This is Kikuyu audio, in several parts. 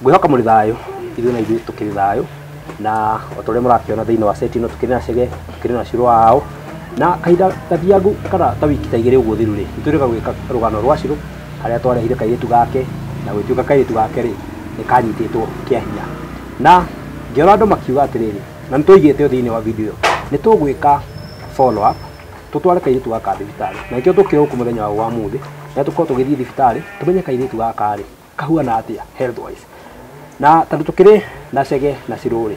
Ngwĩhoka mũrĩ thayũ, ithuĩ na ithuĩ tũkĩrĩ thayũ, na o ta ũrĩa mũrakĩona thĩinĩ wa set ĩno tũkĩrĩ na Chege, tũkĩrĩ na Shiro wao, na kahinda gathiangu kana ta wiki ta igĩrĩ ũguo thiru rĩ, nĩtũrĩga gwĩka rũgano rwa Shiro harĩa twarehire kairĩtu gake na gwĩtuĩka kairĩtu gake rĩ nĩ kanyitĩtwo kĩa hinya, na ngĩona andũ makiuga atĩrĩrĩ, na nĩtũigĩte thĩinĩ wa video ĩyo nĩ tũgwĩka follow up tũtware kairĩtu gaka thibitarĩ, na nĩkĩo tũkĩrĩ gũkũ mũthenya wa ũmũthĩ na tũkorwo tũgĩthiĩ thibitarĩ tũmenye kairĩtu gaka rĩ kahuana atĩa health wise. Na tondũ tũkĩrĩ na Chege na Shiro rĩ,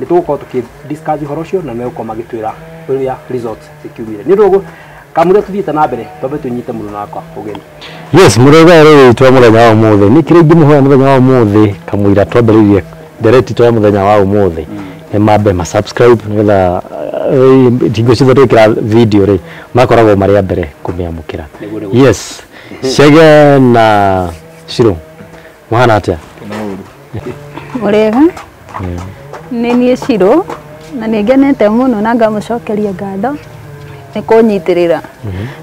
nĩ tũgũkorwo tũkĩ discuss ũhoro ũcio na megũkorwo magĩtwĩra ũrĩa results cikiumire. Nĩ ũndũ kamũira tũthiĩte na mbere twambe tũnyite mũndũ nakwa ũgeni. Yes, mũrũga rĩ twa mũthenya wa ũmũthĩ nĩ kĩrĩa ingĩmũhoya mũthenya wa ũmũthĩ kamũira twambĩrĩirie ndereti twa mũthenya wa ũmũthĩ nĩ mambe ma subscribe nĩgetha hingo ciothe twĩkĩra video rĩ makoragwo marĩ a mbere kũmĩamũkĩra. Yes, Chege na Shiro mũhana atĩa? Mũrĩega, nĩ niĩ Shiro na nĩ ngenete mũno na ngamũcokeria ngatho nĩ kũnyitĩrĩra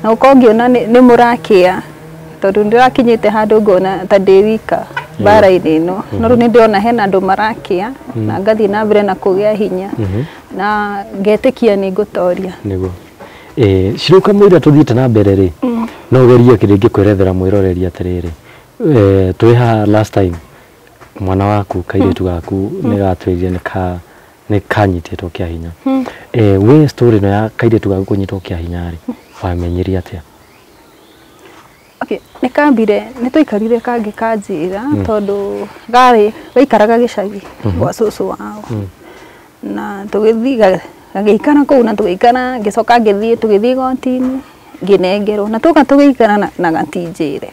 na gũkorwo ngĩona nĩ mũrakĩa tondũ ndĩrakinyĩte handũ ngona ta ndĩ wika mbara-inĩ ĩno, no rĩu nĩ ndĩrona hena andũ marakĩa na ngathiĩ na mbere na kũgĩa hinya na ngetĩkia nĩ ngũtoria. Nĩguo. Shiro kamũira tũthiĩte na mbere rĩ, no ũgerie kĩrĩngĩ kwĩrethera mwĩroreri atĩrĩrĩ, twĩ haha last time mwana waku kairĩtu gaku nĩ gatwĩrire nĩ kanyitĩtwo kĩa hinya. We story ĩno ya kairĩtu gaku kũnyitwo kĩa hinya rĩ wamenyire atĩa? Okay, nĩ kambire nĩ twaikarire kangĩ kanjĩra tondũ garĩ gaikaraga gĩcagi gwa cũcũ wao na tũgĩthiĩ gagĩikara kũu na tũgĩikara, ngĩcoka ngĩthiĩ tũgĩthiĩ igoti-inĩ ngĩnengerwo na tũka tũgĩikara na gatinjĩre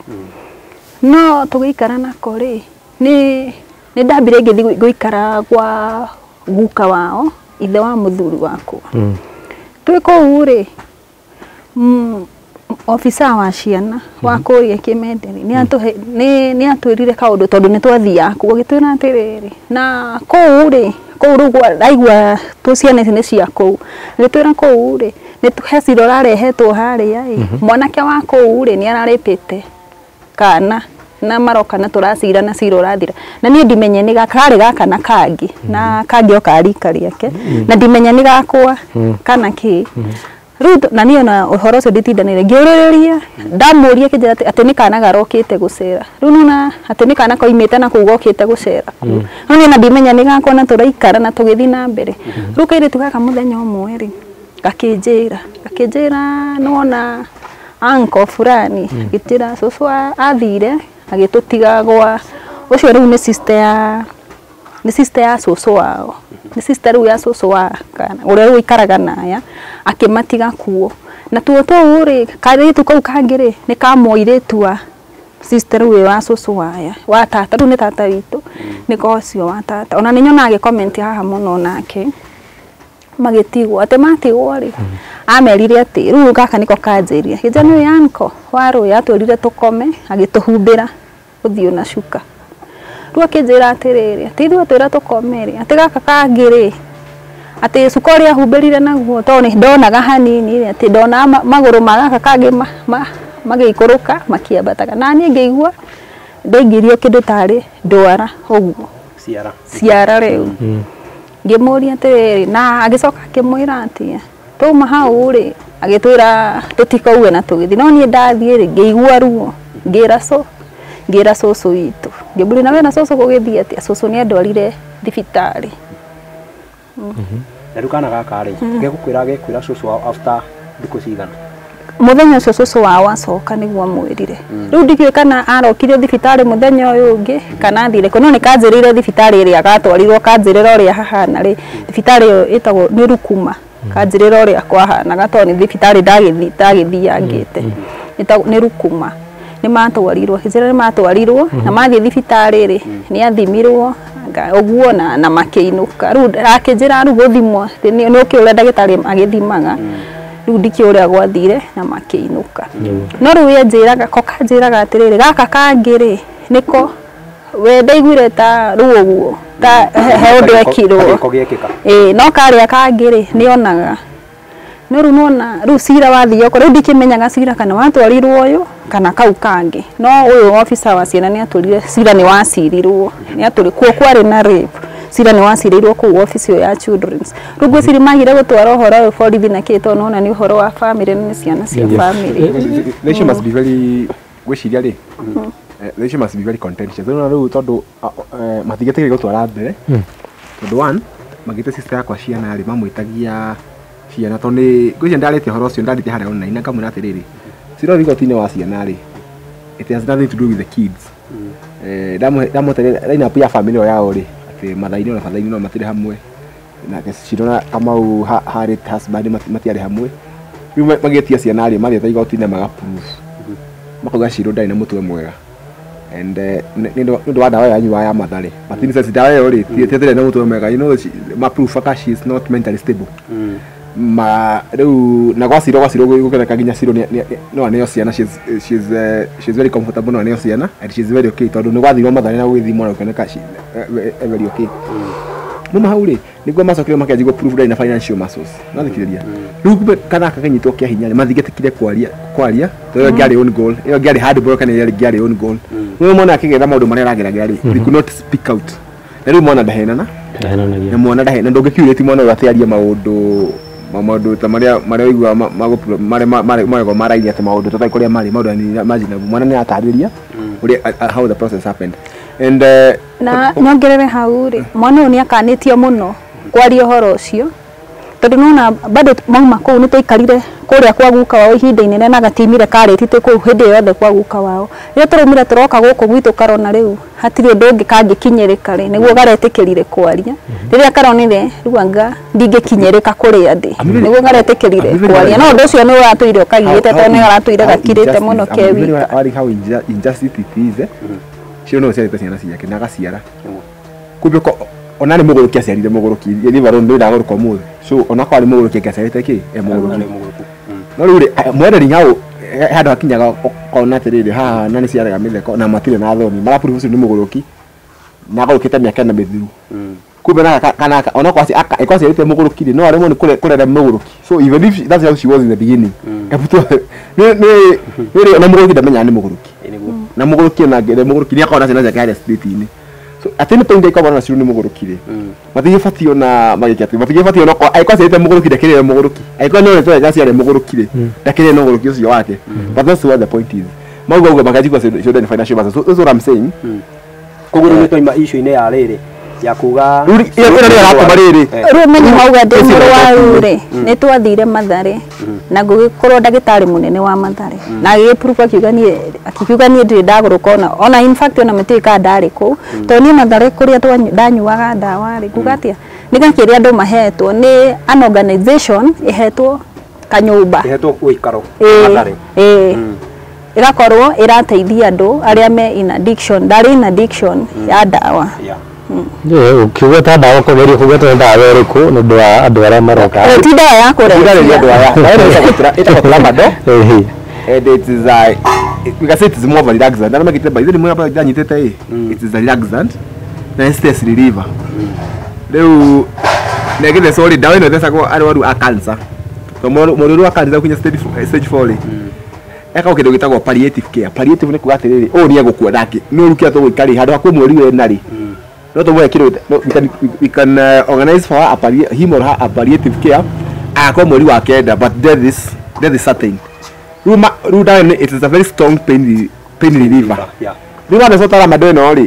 no tũgĩikara nako rĩ nĩ ndambire ngĩthiĩ gũikara gwa guka wao ithe wa mũthuri wakwa. Twĩ kũu rĩ officer wa ciana wa kũrĩa Kĩmenderi nĩ atwĩrire kaũndũ tondũ nĩ twathiaga kuo, agĩtwĩra atĩrĩrĩ na kũu rĩ kũu rĩu ndaigua tũ ciana ici nĩ cia kũu, agĩtwĩra kũu rĩ nĩ he cira ũrarehetwo harĩa ĩ mwanake wa kũu rĩ nĩ ararĩpĩte kana na maroka na tũracira na cira ũrathira na niĩ ndimenye nĩ karĩ gaka na kangĩ na kangĩ o karika rĩake na ndimenye nĩ gakwa kana kĩ. Rĩu na niĩ ona ũhoro ũcio nditindanĩire ngĩũrĩrĩria ndamũria kĩnjĩra atĩ nĩ kana garokĩte gũcera, rĩu nĩwona atĩ nĩ kana koimĩte na kũu gokĩte gũcera kuo, no niĩ ona ndimenya nĩ gakwa na tũraikara na tũgĩthiĩ na mbere. Rĩu kairĩtu gaka mũthenya ũmwe rĩ gakĩnjĩra nĩwona uncle fulani agĩtĩra cũcũ athire agĩtũtiga gwa ũcio rĩu nĩ sister ya cũcũ wao, nĩ sister rĩu ya cũcũ wa kana ũrĩa rĩu aikaraga naya akĩmatiga kuo na tuo tũu rĩ kairĩtu kau kangĩ rĩ nĩ ka mũirĩtu wa sister rĩu wa cũcũ waya wa tata, rĩu nĩ tata witũ nĩ ka ũcio wa tata. Ona nĩ nyonaga agĩ comment haha mũno nake magĩtigwo atĩ matigwo rĩ amerire atĩ rĩu gaka nĩko kanjĩria kĩnja nĩ uncle wa rũĩ atwĩrire tũkome agĩtũhumbĩra ũthiũ na cuka. Rĩu akĩnjĩra atĩrĩrĩ atĩ ithuĩ atwĩra tũkome rĩ atĩ gaka kangĩ rĩ atĩ cuka ũrĩa ahumbĩrire naguo tondũ nĩ ndonaga hanini rĩ atĩ ndonaga magũrũ ma gaka kangĩ magĩikũrũka makĩambataga na niĩ ngĩigua ndaingĩrio kĩndũ tarĩ ndwara ũguo ciara rĩu ngĩmũria atĩrĩrĩ na agĩcoka akĩmwĩra atĩa twauma hau rĩ agĩtwĩra tũtikauge na tũgĩthiĩ, no niĩ ndathiĩ rĩ ngĩigua ruo ngĩra cũcũ witũ ngĩmũria na we na cũcũ gũgĩthiĩ atĩa, cũcũ nĩ andwarire thibitarĩ. Na rĩu kana gaka rĩ gegũkwĩra cũcũ wao after thikũ cigana? Mũthenya ũcio cũcũ wao acoka nĩguo amwĩrire. Rĩu ndikĩũĩ kana arokire thibitarĩ mũthenya ũyũ ũngĩ kana athire kũ, no nĩ kanjĩrĩire thibitarĩ ĩrĩa gatwarirwo kanjĩrĩra ũrĩa hahana rĩ, thibitarĩ ĩyo ĩtagwo nĩ Rukuma, kanjĩrĩra ũrĩa kwahanaga tondũ nĩ thibitarĩ ndagĩthiangĩte nĩ Rukuma. Nĩ matwarirwo kĩnjĩra nĩ matwarirwo na mathiĩ thibitarĩ rĩ nĩ athimirwo ũguo na makĩinũka. Rĩu akĩnjĩra rĩu gũthimwo nĩ ũkĩ ũrĩa ndagĩtarĩ agĩthimaga rĩu ndikĩũĩ ũrĩa gwathire na makĩinũka. No rĩu we anjĩraga ko kanjĩraga atĩrĩrĩ gaka kangĩ rĩ nĩko we ndaiguire ta rĩu ũguo ta he ũndũ ekirwo no karĩa kangĩ rĩ nĩonaga No rĩu nona rĩu cira wathio ko rĩu ndikĩmenyaga cira kana watwarirwo ũyũ kana kau kangĩ. No ũyũ officer wa ciana nĩ atũrire cira nĩ wacirirwo, nĩ atũri kuo kwarĩ na rape, cira nĩ wacirirwo kũu office ĩyo ya children's. Rĩu ngwĩciria magire gũtwara ũhoro ũyũ borithi na kĩ, tondũ nona nĩ ũhoro wa family na nĩ ciana cia family. The issue must be very gwĩciria rĩ, the issue must be very contentious. Rĩu rĩu tondũ matingĩtĩkĩria gũtwara mbere, tondũ one magĩte sister yakwa ciana rĩ, mamwĩtagia ciana tondũ nĩ ngwĩciria ndarĩtie ũhoro ũcio, ndarĩtie harĩa online na ngamwĩra atĩrĩrĩ, cira ũyũ igoti-inĩ wa ciana rĩ, it has nothing to do with the kids. Ndamũtarĩria line up ya family ĩyo yao rĩ, atĩ matha-inĩ na batha-inĩ no matirĩ hamwe, nake Ciro na Kamau harĩ husband matiarĩ hamwe. Rĩu magĩtia ciana rĩ, mathiĩte igoti-inĩ maga proof, makauga Ciro ndarĩ na mũtwe mwega and nĩ ũndũ wa ndawa yanyua ya matha rĩ, but in sense ndawa ĩyo rĩ ti atĩ na mũtwe mwega, you know, ma proof aka she is not mentally stable. Ma rĩu na gwa Ciro gũkĩoneka nginya Ciro no aneo ciana, she's very comfortable, no aneo ciana and she's very okay, tondũ nĩ gwathirwo matharĩ na gũgĩthimwo na gũkĩoneka she very okay. Muma hau rĩ, nĩguo macokire makĩanjia gũ prove ndarĩ na financial muscles, no thikĩrĩria rĩu kumbe kana gakanyitwo kĩa hinya rĩ, mathingĩtĩkire kwaria tondũ ĩyo ngĩarĩ own goal, ĩyo ngĩarĩ hard ball kana ĩyo ngĩarĩ own goal. Rĩu mwana akĩgerera maũndũ marĩa arageragĩra rĩ, they could not speak out. Na rĩu mwana ndahenana, na mwana ndahena, ndũngĩkiurĩti mwana ũyũ atĩ arie maũndũ ta marĩa ũiguaga marĩa marego maragia atĩ maũndũ tũtarĩ kũrĩa marĩ maũndũ imagine mwana nĩ atarĩria ũrĩa how the process happened. And na nyongerere hau rĩ, mwana ũyũ nĩ akanĩtio mũno kwaria ũhoro ũcio, tondũ nona bado mauma kũu nĩ twaikarire kũrĩa kwa guka wao ihinda inene na gatimire karĩti twĩ kũu hĩndĩ yothe kwa guka wao. Rĩrĩa tũraumire tũroka gũkũ gwitũ karona rĩu hatirĩ ũndũ ũngĩ kangĩkinyĩrĩka rĩ, nĩguo garetĩkĩrire kwaria. Rĩrĩa karonire rĩu anga ndingĩkinyĩrĩka kũrĩa ndĩ, nĩguo garetĩkĩrire kwaria. No ũndũ ũcio nĩ ũratũire ũkagiĩte, tondũ nĩ garatũire gakirĩte mũno ke wika. How injustice it is, Ciro no ciarĩte ciana ciake na agaciara, kumbe ona nĩ mũgũrũki aciarire mũgũrũki, niĩ barũ ndĩ ndagũrũka ũmũthĩ, so ona korwo arĩ mũgũrũki angĩaciarĩte kĩ e mũgũrũki. No rĩu rĩ, mwereri hau handũ hakinyaga ũkona atĩrĩrĩ, haha na nĩ ciaraga mĩtheko na matirĩ na thoni, maraprove ũcio nĩ mũgũrũki na agũrũkĩte mĩaka ĩna mĩthiru. Kumbe na kana ona kwa aciarĩte mũgũrũki rĩ, no aremwo nĩ kũrera mũgũrũki. So even if that's how she was in the beginning, nĩ ona mũgũrũki ndamenyaga nĩ mũgũrũki, na mũgũrũki ona mũgũrũki nĩ akoragwo na ciana ciake harĩa street-inĩ. So at any point ndaikorwo na Ciro nĩ mũgũrũki rĩ, matingĩbatiĩ ona magĩke atĩ matingĩbatiĩ ona angĩkorwo aciarĩte mũgũrũki ndakĩrĩre mũgũrũki, angĩkorwo nĩ ũrĩa aciarĩ mũgũrũki rĩ, ndakĩrĩre na ũgũrũki ũcio wake. But that's what the point is. Mauga uga makajikwa Ciro nĩ financial matters. So that's what I'm saying. Koguo rĩu twaima issue-inĩ ya rĩrĩ ya kuga rĩu ĩyo nĩyo ĩratũma rĩrĩ rĩu menye mauga ndĩ mũrwaru rĩ, nĩ twathire Mathare na gũgĩkorwo ndagĩtarĩ mũnene wa Mathare na agĩgĩprove akiuga niĩ ndirĩ ndagũrũka ona in fact ona mĩtĩ kana ndarĩ kũu, tondũ niĩ Mathare kũrĩa ndanyuaga ndawa rĩ, nguga atĩa nĩ gakĩrĩa andũ mahetwo nĩ an organization ĩhetwo kanyũmba, ĩhetwo ũikaro Mathare, ĩgakorwo ĩrateithia andũ arĩa me in addiction, ndarĩ in addiction ya ndawa. Ũkiugĩte ndawa ũkũgeria kũgweta ndawa ĩrĩkũ nĩ ũndũ wa andũ arĩa maroka? Ti ndawa ya kũrebia. Ĩtagwo Tramadol, and it is a, we can say it is more of a relaxant. Ndana magĩte by the way ndanyitĩte ĩ, it is a relaxant na stress reliever. Rĩu negĩthe sorry, ndawa ĩno ĩthecagwo arwaru a cancer, tondũ mũrwaru wa cancer ũkinya stage 4 rĩ, ekagwo kĩndũ gĩtagwo palliative care. Palliative nĩ kuga atĩrĩrĩ, ũyũ nĩ egũkua ndangĩ nĩ ũru kĩrĩa tũgwĩka rĩ, handũ ha kwĩ mweri wena rĩ, no tũmũhe kĩndũ, we can organize for her, him or her a palliative care agakorwo mweri wa kenda, but death is certain. Rĩu ndawa it is a very strong pain reliever. Rĩu wathecwo Tramadol ĩno rĩ,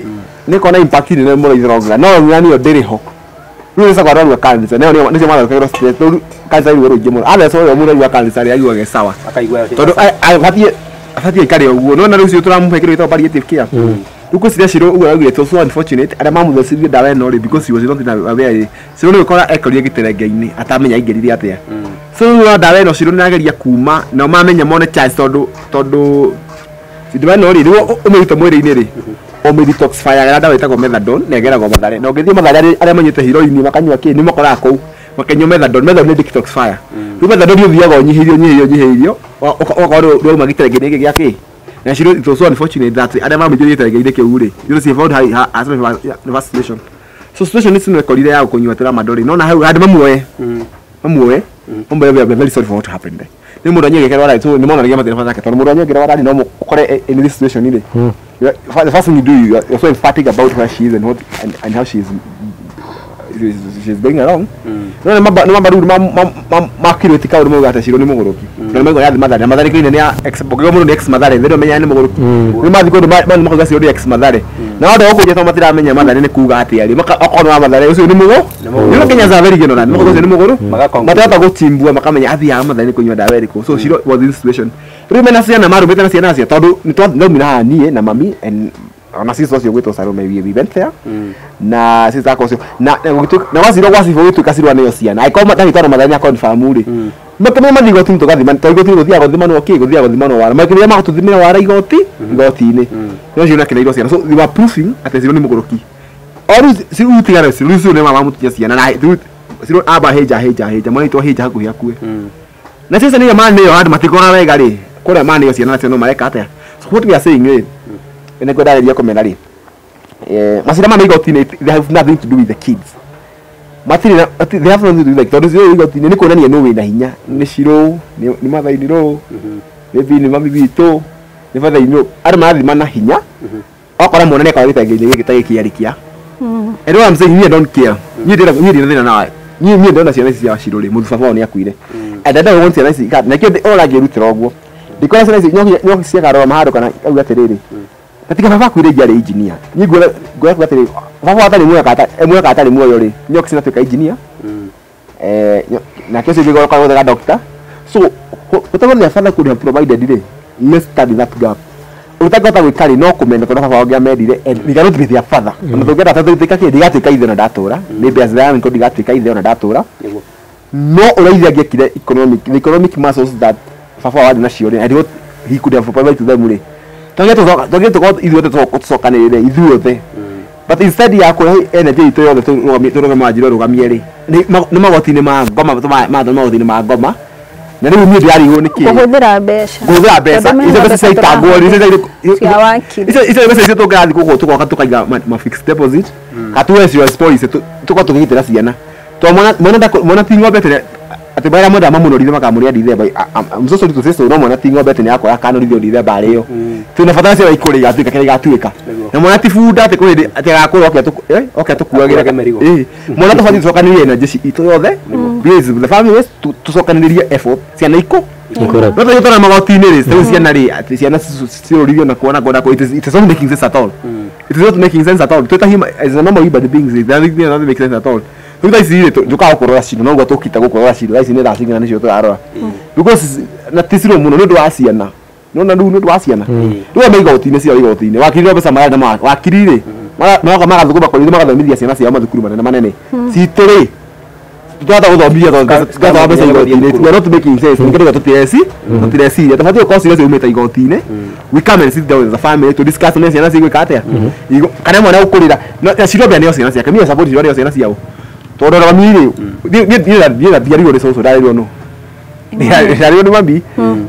nĩ ĩkoragwo na impact nene mũno in the long run, no nĩyo ndĩrĩ ho. Rĩu ĩcagwo arwaru a cancer, nĩyo nĩcio mathondekagĩrwo stress, rĩu cancer ĩruo rũingĩ mũno, athecwo ũyũ mũrwaru wa cancer rĩ, aiguaga e sawa, tondũ abatiĩ aikare ũguo. Nĩwona rĩu ũcio tũramũhe kĩndũ gĩtagwo palliative care. Rĩu ngwĩciria Ciro ũguo araugire it was so unfortunate arĩa mamũthecirie ndawa ĩno rĩ, because he was not aware rĩ, Ciro nĩ gũkora ekorire gĩterenge-inĩ atamenya aingĩrire atĩa. So rĩu ndawa ĩno Ciro nĩarageria kuma nao mamenya mone chance, tondũ ndawa ĩno rĩ, rĩu ũmĩrute mwĩrĩ-inĩ rĩ, ũmĩ-detoxify-aga ndawa ĩtagwo methadone na ĩgeragwo Mathare, na ũngĩthiĩ Mathare arĩa manyuĩte heroin makanyua kĩ, nĩ makoraga kũu makanyua methadone. Methadone nĩ detoxifier. Rĩu methadone ũthiaga ũnyihĩirio ũgakorwo rĩu wauma gĩterenge-inĩ gĩkĩ gĩa kĩ. Na Ciro it was so unfortunate that arĩa mamũingĩrire gĩterenge-inĩ kĩu rĩ, you know, she found her her situation. So situation ici no ĩkorire ya kũnyua Tramadol rĩ, nona hau handũ mamuoye, we are very sorry for what happened there. Nĩ mũndũ anyegekera wara so nĩ mona rĩngĩ matirĩ bata tondũ mũndũ anyegekera wara no ũkore in this situation rĩ. The first thing you do, you are so emphatic about where she is and what and how she is going along. No nĩ mamba rĩu makirĩti kaũndũ mauga atĩ Ciro nĩ mũgũrũki. Na nĩ maigua yathi Mathare na Mathare kĩine nĩ ex bogeo mũndũ nĩ ex Mathare thĩno menya nĩ mũgũrũki. Nĩ mathi kũndũ makauga Ciro nĩ ex Mathare. Na andũ gũkũ nja matiramenya Mathare nĩ kuga atĩa rĩ. Okorwo wa Mathare ũcio nĩ mũgũ. Nĩ Kenya za very general. Makauga ũcio nĩ mũgũrũ. Matahota gũchimbua makamenya athiaga Mathare nĩ kũnyua ndawa ĩrĩkũ. So Ciro was in situation. Rĩu mena ciana marũmĩte na ciana cia tondũ nĩ twathomire haha niĩ na mami and ona sister ũcio gwĩtwo Salome we went there na sister akwa ũcio na na wacirwo gwacibwo gũtuĩka cirwa nĩyo ciana angĩkorwo ndagĩtarĩ Mathare nĩ confirm rĩ makĩmenya mathiĩ igoti-inĩ tũgathima to igoti-inĩ gũthiaga gũthimanwo kĩ gũthiaga gũthimanwo wara makĩmenya magatũthimĩra wara igoti-inĩ no cio nakeneirwo ciana so they were proofing atĩ Ciro nĩ mũgũrũki o rĩu tigana Ciro rĩu nĩ mama mũtinya ciana na rĩu Ciro amba hĩnja mwana witũ hĩnja hakuhĩ akue na ciana nĩyo manĩyo handũ matikora wega rĩ kũrĩa manĩyo ciana nacio no mareka atĩa. So what we are saying rĩ nĩ ngwendareria kũmena rĩ macira ma igoti-inĩ they have nothing to do with the kids. Matirĩ na they have nothing to do with tondũ Ciro igoti-inĩ nĩ kuonania nũ wĩna hinya nĩ Ciro nĩ Mathai-inĩ rũ maybe nĩ mami witũ nĩ batha-inĩ rũ andũ marathima na hinya okora mwana nĩ akorwo gĩtenge-inĩ gĩkĩ ta gĩkĩ arĩkia. And what I'm saying, me I don't care. Niĩ ndĩna thĩna nawe. Niĩ ndĩrona ciana ici cia Ciro rĩ mũthu baba wao nĩ akuire. And I don't want ciana ici na nĩkĩo ũrangĩrutĩra ũguo ndikora ciana ici nyoki ciakarũgama handũ kana auga atĩrĩrĩ katika baba akuire ingĩarĩ engineer. Niĩ nguona kuga atĩrĩ baba atarĩ muoyo kana atarĩ muoyo rĩ nyoki cinatuĩka engineer nake ũcio ũngĩ ũkorwo gũtheka doctor. So whatever their father could have provided rĩ let's study that gap. Ũtangĩhota gwĩka rĩ no kũmenya tondũ baba wao angĩamendire and we cannot be their father. Ona tũngĩenda tũtuĩka kĩ ndigatuĩka ithe ona ndatũra maybe as I am ndigatuĩka ithe ona ndatũra no ũrĩa ithe angĩekire the economic muscles that baba wao arĩ nacio rĩ and what he could have provided to them rĩ tũngĩ tũkorwo ithuothe tũcokanĩrĩre ithuothe but instead ya kũrehe energy itũ yothe tũrũgame wanjira rũgamie rĩ nĩ magoti-inĩ ma ngoma magoti-inĩ ma ngoma na rĩu niĩ ndĩrarigwo nĩ kĩ kũhũthĩra mbeca icio mbeca ciaitangwo rĩ icio mbeca icio tũngĩrathiĩ gũkũ tũgoka tũkaiga ma fixed deposit katuwe insurance policy tũkorwo tũkĩgitĩra ciana tondũ mwana ti ng'ombe atĩ atĩ marĩa mwenda mamũnorithie makamũrĩa Dithemba. I'm so sorry to say so no mwana ti ng'ombe atĩ nĩakora akanorithio Dithemba arĩo twĩna bata ciana ikũrĩ igatuĩka kĩrĩa igatuĩka na mwana ti bunda atĩ kũrĩ hĩndĩ atĩ agakũra oke atũkuagĩre mĩrigo. Mwana tũbatiĩ tũcokanĩrĩrie energy itũ yothe please the family tũcokanĩrĩrie effort ciana ikũ no tũgĩtwara magoti-inĩ rĩ rĩu ciana rĩ atĩ ciana cirũrithio na kuona kuona it is not making sense at all. It is not making sense at all. Twĩta human as a normal human beings it doesn't make sense at all. Rĩu thaa ici rĩ tũkaga kũrora Ciro no ũguo tũkita gũkũrora Ciro thaa ici nĩ thaa cigana nĩcio tũrarora because na ti Ciro mũno nĩ ũndũ wa ciana nĩwona rĩu nĩ ũndũ wa ciana rĩu me igoti-inĩ ciao igoti-inĩ wakiri no mbeca marenda wakiri rĩ magoka magathũkũma kũrĩ magathomithia ciana ciao mathukuru manene manene citũ rĩ tũtahota gũthomithia tondũ tũgatwara mbeca igoti-inĩ. We are not making sense nĩkĩo tũtireciria tũbatiĩ gũkorwo ciana ciumĩte igoti-inĩ we come and sit down as a family to discuss nĩ ciana cigwĩka atĩa kana mwana gũkũrĩra na Ciro mbere nĩo ciana ciake mie support Ciro nĩo ciana ciao tondũ ona mami rĩ niĩ ndiarirwo nĩ cũcũ ndarerirwo nũ ndarerirwo nĩ mami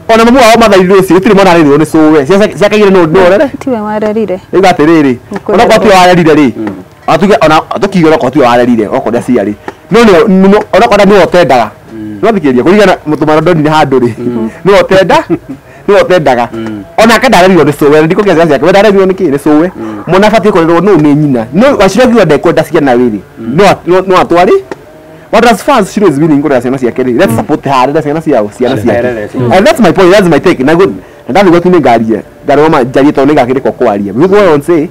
ona mamu wao matharirwo ũcio gũtirĩ mwana arerirwo nĩ cũwe ciake igĩrĩ nũ ũrere tiwe warerire rĩu atĩrĩrĩ ona korwo tiwe warerire rĩ atuge ona tukiuga onakorwo tiwe warerire okorwo ndaciarĩ no onakorwo nĩwe ũtendaga no thikĩrĩria kũringana mũtũmano ndonire handũ rĩ nĩwe ũtenda nĩwe ũtendaga onake ndarerirwo nĩ cũwe ndikũkia ciana ciake we ndarerirwo nĩ kĩ nĩ cũwe mwana abatiĩ kũrerwo nũ nĩ nyina no Wachira akiuga ndekwenda ciana rĩrĩ no atware but as far as Ciro is willing kũrera ciana ciake rĩ let's support her rera ciana ciao ciana ciake and that's my point, that's my take na ndathi igoti-inĩ ngarie ngarũgama njarie tondũ nĩngakĩrĩka kwaria because what I want to say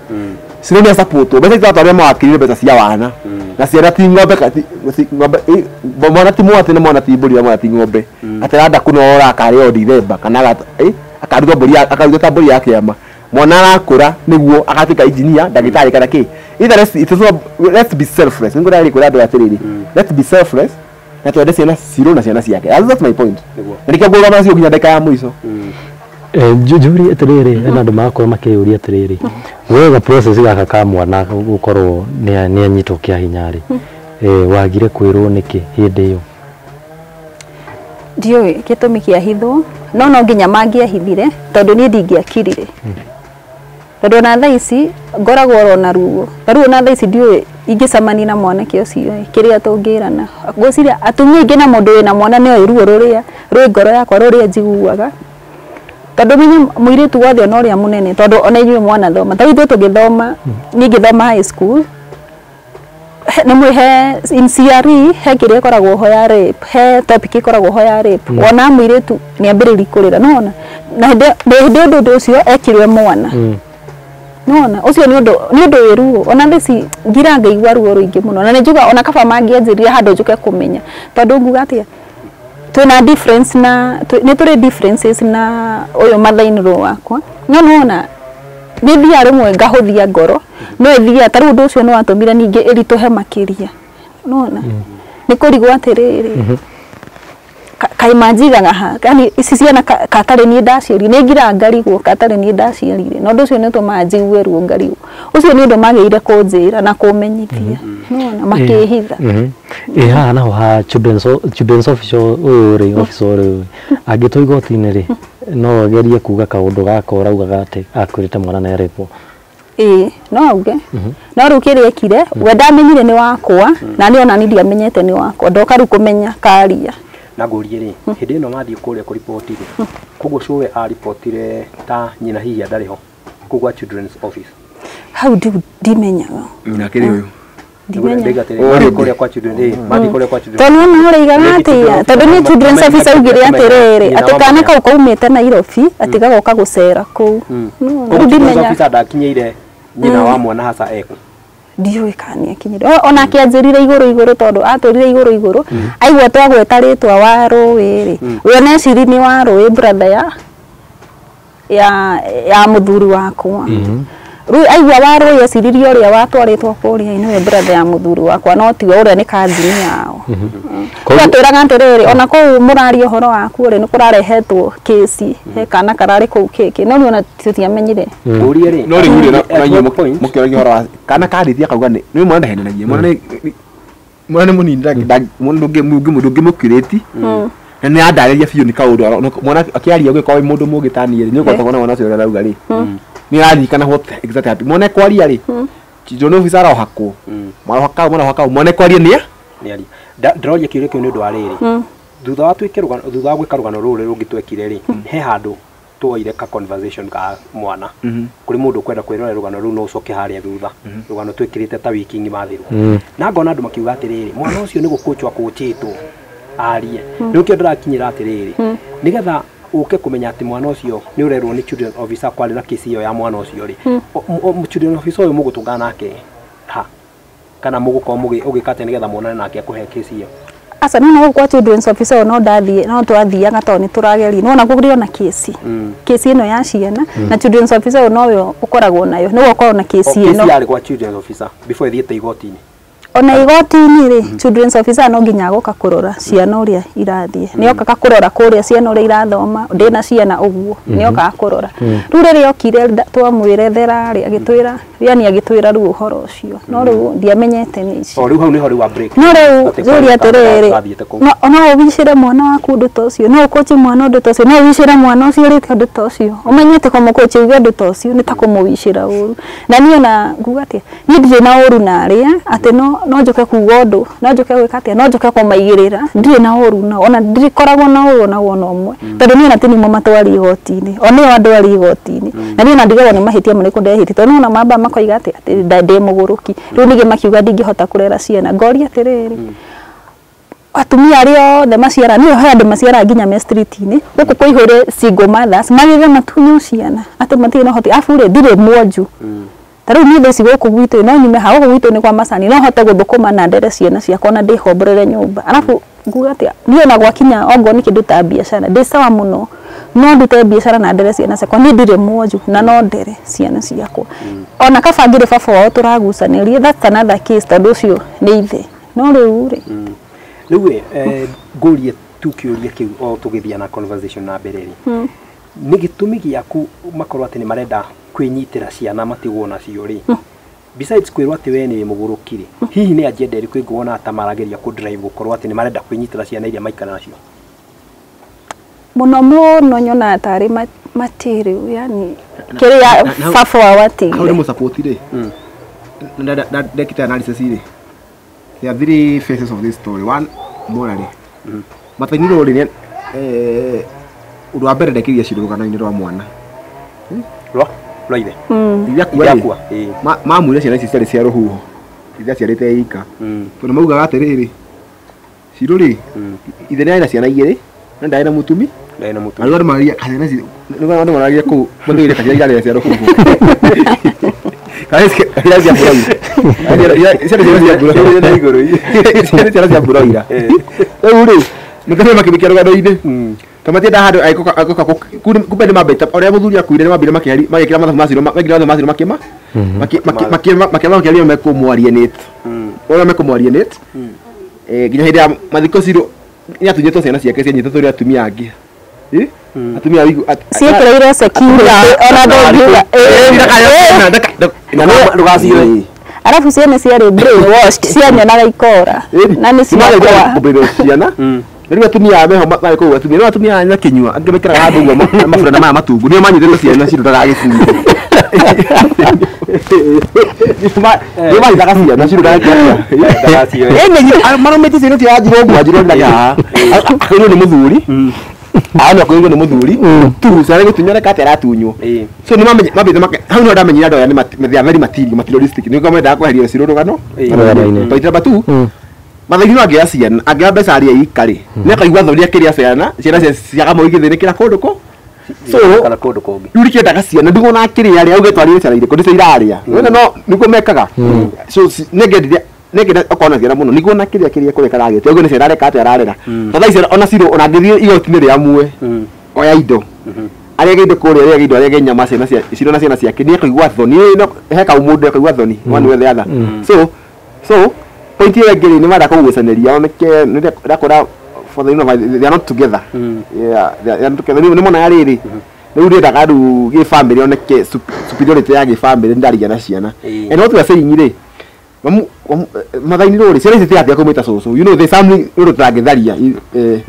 Ciro nĩ support mbeca itatwarire mawakiri mbeca cia wana na ciana ti ng'ombe ng'ombe mwana ti mwatĩ na mwana ti mbũri na mwana ti ng'ombe atĩ arenda kũnora akarĩo Dithemba kana akarutwo mbũri akarutwo ta mbũri ya kĩama mwana arakũra nĩguo agatuĩka engineer ndagĩtarĩ kana kĩ either let's be selfless nĩ ngũrarĩ kwĩra andũ atĩrĩrĩ let's be selfless na twende ciana Ciro na ciana ciake. That's my point na nĩkĩo ngũrũgama nacio nginya ndagĩka ya mũico. Njũrie atĩrĩrĩ hena andũ magakorwo makĩyũria atĩrĩrĩ wega process gaka ka mwana gũkorwo nĩ anyitwo kĩa hinya rĩ wagire kwĩrwo nĩkĩ hĩndĩ ĩyo? Ndiũĩ gĩtũmi kĩa hithwo no nginya mangĩahithire tondũ niĩ ndingĩakirire tondũ ona thaa ici ngoragwo oro na ruo ta rĩu ona thaa ici ndiũĩ ingĩcemania na mwanake ũcio kĩrĩa tũngĩrana ngwĩciria atumia aingĩ na mũndũ wĩna mwana nĩoĩ ruo rũrĩa Rwĩ ngoro yakwa rũrĩa njiguaga tondũ menye mũirĩtu wothe ona ũrĩa mũnene tondũ ona inyuĩ mwanathoma ta ithuĩ tũgĩthoma niĩ ngĩthoma high school nĩ mwĩ he in CRE he kĩrĩa ĩkoragwo ho ya rape, he topic ĩkoragwo ho ya rape. Wona mũirĩtu nĩ ambĩrĩria kũrĩra nĩwona na hĩndĩ ũndũ ũcio ekirwe mwana nĩwona ũcio nĩ ũndũ wĩ ruo ona theci ngira ngaigua ruo rũingĩ mũno na nĩ njuga ona kaba mangĩanjĩrire handũ njũke kũmenya tondũ nguga atĩa twĩna difference na nĩ tũrĩ differences na ũyũ mother-in-law wakwa no nĩwona nĩ thiaga rĩmwe ngahũthia ngoro no ĩthiaga ta rĩu ũndũ ũcio nĩ watũmire ningĩ ĩritũhe makĩria nĩwona nĩ kũrigwo atĩrĩrĩ kaĩ manjigaga ha yani ici ciana katarĩ niĩ ndaciarire nĩ ngira ngarigwo katarĩ niĩ ndaciarire na ũndũ ũcio nĩ ũtũmaga njigue ruo ngarigwo ũcio nĩ ũndũ magĩrĩire kũnjĩra na kũmenyithia nĩwona makĩhitha. Ĩ haha naho ha children's officer ũyũ rĩ officer ũyũ angĩtwo igoti-inĩ rĩ no agerie kuga kaũndũ gaka ũraugaga atĩ akwĩrĩte mwana nĩ arĩpwo. Ĩĩ no auge no rĩu kĩrĩa ekire we ndamenyire nĩ wakwa na niĩ ona niĩ ndiamenyete nĩ wakwa ndoka rĩu kũmenya karia. Na ngũrie rĩ hĩndĩ ĩno mathiĩ kũrĩa kũriboti rĩ koguo cũwe aribotire ta nyina hihi ndarĩ ho kũu gwa children's office hau ndimenyaga nyina akĩrĩ ũyũ mathiĩ kwa children mathiĩ kũrĩa kwa children tondũ nĩwona ũraigaga atĩa tondũ nĩ children's office augire atĩrĩrĩ atĩ kana kau kaumĩte Nairobi atĩ gagoka gũcera kũu rĩu ndimenya officer ndakinyĩire nyina wa mwana hasa eku ndiũĩ kana nĩakinyire ona akĩanjĩrire igũrũ igũrũ tondũ atũrire igũrũ igũrũ aigua twagweta rĩtwa wa rũĩ rĩ we neciri nĩ wa rũĩ brother ya mũthuri wakwa rĩu aigua wa rũĩ eciririe ũrĩa watwarĩtwo kũrĩa nĩwe brother ya mũthuri wakwa no tiwe ũrĩa nĩ kazini yao. Rĩu atwĩraga atĩrĩrĩ ona kũu mũraria ũhoro waku rĩ nĩ kũrarehetwo kĩci he kana kararĩ kũu kĩkĩ no rĩu ona tũtiamenyire. Ngũrie rĩ no rĩu rĩ na inyuĩ mũkĩoragia ũhoro wa kana karĩthia kauga nĩ mwana ndahenenagia mwana nĩ mũnini ndũngĩmũkĩrĩti na nĩ andarĩria biũ nĩ kaũndũ mwana akĩaria ũgĩkorwo wĩ mũndũ mũũgĩ ta niĩ rĩ nĩ ũkũhota kuona mwana ũcio ũrĩa arauga rĩ nĩ araririkana what exactly happened mwana kwaria rĩ children officer arohakwo mwana mwana kwaria nĩ aria ndĩroria kĩũria kĩu nĩ ũndũ wa rĩrĩ thutha wa twĩke rũgano thutha wa gwĩka rũgano rũrũ rũngĩ twekire rĩ he handũ tuoire ka conversation ka mwana kũrĩ mũndũ ũkwenda kwĩrorera rũgano rũu no ũcoke harĩa thutha rũgano twĩkĩrĩte ta wiki ng'ima thiru na ngona andũ makiuga atĩrĩrĩ mwana ũcio nĩ gũkũchwo akũchĩtwo arie rĩu kĩo ndĩrakinyĩra atĩrĩrĩ nĩgetha ũke kũmenya atĩ mwana ũcio nĩ ũrerwo nĩ children officer kwarĩ na kesi ĩyo ya mwana ũcio rĩ children officer ũyũ mũgũtũngana nake ha kana mũgũkorwo ũgĩka atĩa nĩgetha muonane nake akũhe kesi ĩyo. Aca no no kwa children's officer no ndathie no twathiaga tondũ nĩ tũrageria no ona kũrĩ ona kesi kesi ĩno ya ciana na children's officer no we ũkoragwo nayo nĩwe ũkoragwo na kesi ĩno. Kesi yarĩ kwa children's officer before ĩthiĩte igoti-inĩ ona igoti-inĩ rĩ children's officer no nginya agoka kũrora ciana ũrĩa irathiĩ nĩ okaga kũrora kũrĩa ciana ũrĩa irathoma ndĩna ciana ũguo nĩ okaga kũrora rĩu rĩrĩa okire twamwĩrethera rĩ agĩtwĩra yani agĩtwĩra rĩu ũhoro ũcio no rĩu ndiamenyete nĩ ici o rĩu hau nĩho rĩu wa break no rĩu njũria atĩrĩrĩ no ũwicĩre mwana waku ũndũ ta ũcio no ũkũchi mwana ũndũ ta ũcio no ũwicĩre mwana ũcio rĩte ũndũ ta ũcio ũmenyete kũmũkũchi uge ũndũ ta ũcio nĩ ta kũmũwicĩra ũru na niĩ ona nguga atĩa niĩ ndirĩ na ũru na arĩa atĩ no njoke kuga ũndũ no njoke gwĩka atĩa no njoke kũmaigĩrĩra ndirĩ na ũru nao ona ndikoragwo na ũru ona wona ũmwe tondũ niĩ ona ti nĩmo matwari igoti-inĩ o nĩo andũ arĩ igoti-inĩ na niĩ ona ndigagwo nĩ mahĩtia marĩkũ ndehĩtie tondũ nĩwona mamba makoiga atĩ ndĩ mũgũrũki rĩu ningĩ makiuga ndingĩhota kũrera ciana ngoria atĩrĩrĩ atumia arĩa othe maciara nĩ he andũ maciara nginya me street-inĩ gũkũ kũihũre single mothers magĩthe matunywo ciana atĩ matirĩ na ũhoti abu rĩ ndirĩ mwonju ta rĩu niĩ thaa ici gũkũ gwitũ no nyume ha gũkũ gwitũ nĩ kwa macani no hote gũthũkũma na ndere ciana ciakwa na ndĩhomborere nyũmba arabu nguga atĩa niĩ ona gwakinya ongorwo nĩ kĩndũ ta biacara ndĩ sawa mũno no ndute biacara na ndere ciana ciakwa niĩ ndirĩ mwonju na no ndere ciana ciakwa ona kaba ngĩrĩ baba wao tũragucanĩria that's another case tondũ ũcio nĩ ithe no rĩu rĩ rĩu ngũrie tu kĩũria kĩu o tũgĩthiĩ na conversation na mbere rĩ nĩ gĩtũmi gĩaku makorwo atĩ nĩ marenda kwĩnyitĩra ciana matigwo nacio rĩ besides kwĩrwo atĩ we nĩ mũgũrũki rĩ hihi nĩ agenda ĩrĩkũ ĩngĩwona ta marageria kũ drive gũkorwo atĩ nĩ marenda kwĩnyitĩra ciana iria maikara nacio mũno mũno nyonaga tarĩ material yani kĩrĩa baba wao atigire hau nĩ mũsupport rĩ ndekĩte analysis rĩ there are three phases of this story. One, morally. Matainiro rĩ Ũndũ wa mbere ndekĩria Ciro rũgano-inĩ rwa mwana. Rwa rwa ithe. Ithe akua. Mamwĩra ciana ici ciarĩ cia rũhuho. Ithe aciarĩte ika. Tondũ maugaga atĩrĩrĩ, Ciro rĩ, ithe nĩ arĩ na ciana igĩrĩ, na ndarĩ na mũtumi. Ndarĩ na mũtumi. Andũ maragia ciana ici, andũ maragia kũu, matũire kaciara irarĩ cia rũhuho. Kana cia mbũroira. Ciana cia mbũroira. Ciana cia mbũroira. Rĩu rĩ, nĩkĩo makĩmĩkia rũgano-inĩ. To matienda handũ agĩũka kumbe nĩ mambĩte ũrĩa mũthuri akuire nĩ mambire magĩkĩra mathabu ma Ciro magĩkĩra mathabu ma Ciro makĩma makĩaria mekũmwarienate. Ũrĩa mekũmwarienate. Nginya hĩndĩ ya mathiko Ciro nĩ atunyĩtwo ciana ciake cianyitĩtwo nĩ atumia angĩ. Atumia ciĩkĩrĩirwo security ona ndũngiuga. Ndũgaciire. Arabu ciana ciarĩ brainwashed, cianyonaga ikora na nĩ ciakwa. Ciana rĩu atumia meho marĩ kũu atumia no atumia aya kinyua angĩ mekĩraga handũ ũguo maburana maya matungu nĩo manyitĩte ciana Ciro ndagagĩcunge. Nĩo manyitaga ciana Ciro ndagagĩcunge. Marũmĩte ciana cia Njirũ ũguo Njirũ ndagĩa akũirwo nĩ mũthuri. Ano akũirwo nĩ mũthuri tu ciana gĩtunywo reka atĩ aratunywo. So nĩ mambĩte hau nĩho ndamenyire andũ aya nĩ they are very materialistic nĩguo mendaga kweheria Ciro rũgano. Point number 2. Mathaini no angĩoya ciana angĩoya mbeca arĩa ika rĩ nĩ akaigua thoni akĩrĩa ciana ciana ciaga igĩthĩnĩkĩra kũndũ kũ so kana kũndũ kũngĩ rĩu rĩkĩendaga ciana ndigona akĩrĩa rĩ auge twarire ciana irĩkũ nĩcio irarĩa wona no nĩguo mekaga so nĩngendire nĩngenda okorwo na ciana mũno nĩguo na kĩrĩa kĩrĩa kũrĩa karagĩte ũguo nĩ ciana areka atĩa ararera tondũ thaa ici ona Ciro ona angĩthiĩ igoti-inĩ rĩamue oya indo arĩage indo kũrĩa arĩage indo arĩage nyama ciana cia Ciro na ciana ciake nĩ akaigua thoni he kaũmũndũ akaigua thoni one way the other so point ĩyo ĩngĩ nĩ mara kũgucanĩria oneke ndakora for the they are not together. Yeah, they are not together. Nĩ mona rĩrĩ rĩu ndĩendaga rĩu gĩ family oneke superiority ya gĩ family ndarigia na ciana. And what we are saying rĩ mathaini rĩ ciana ici tiatia kũmwĩta cũcũ you know there's something rĩu tũtangĩtharia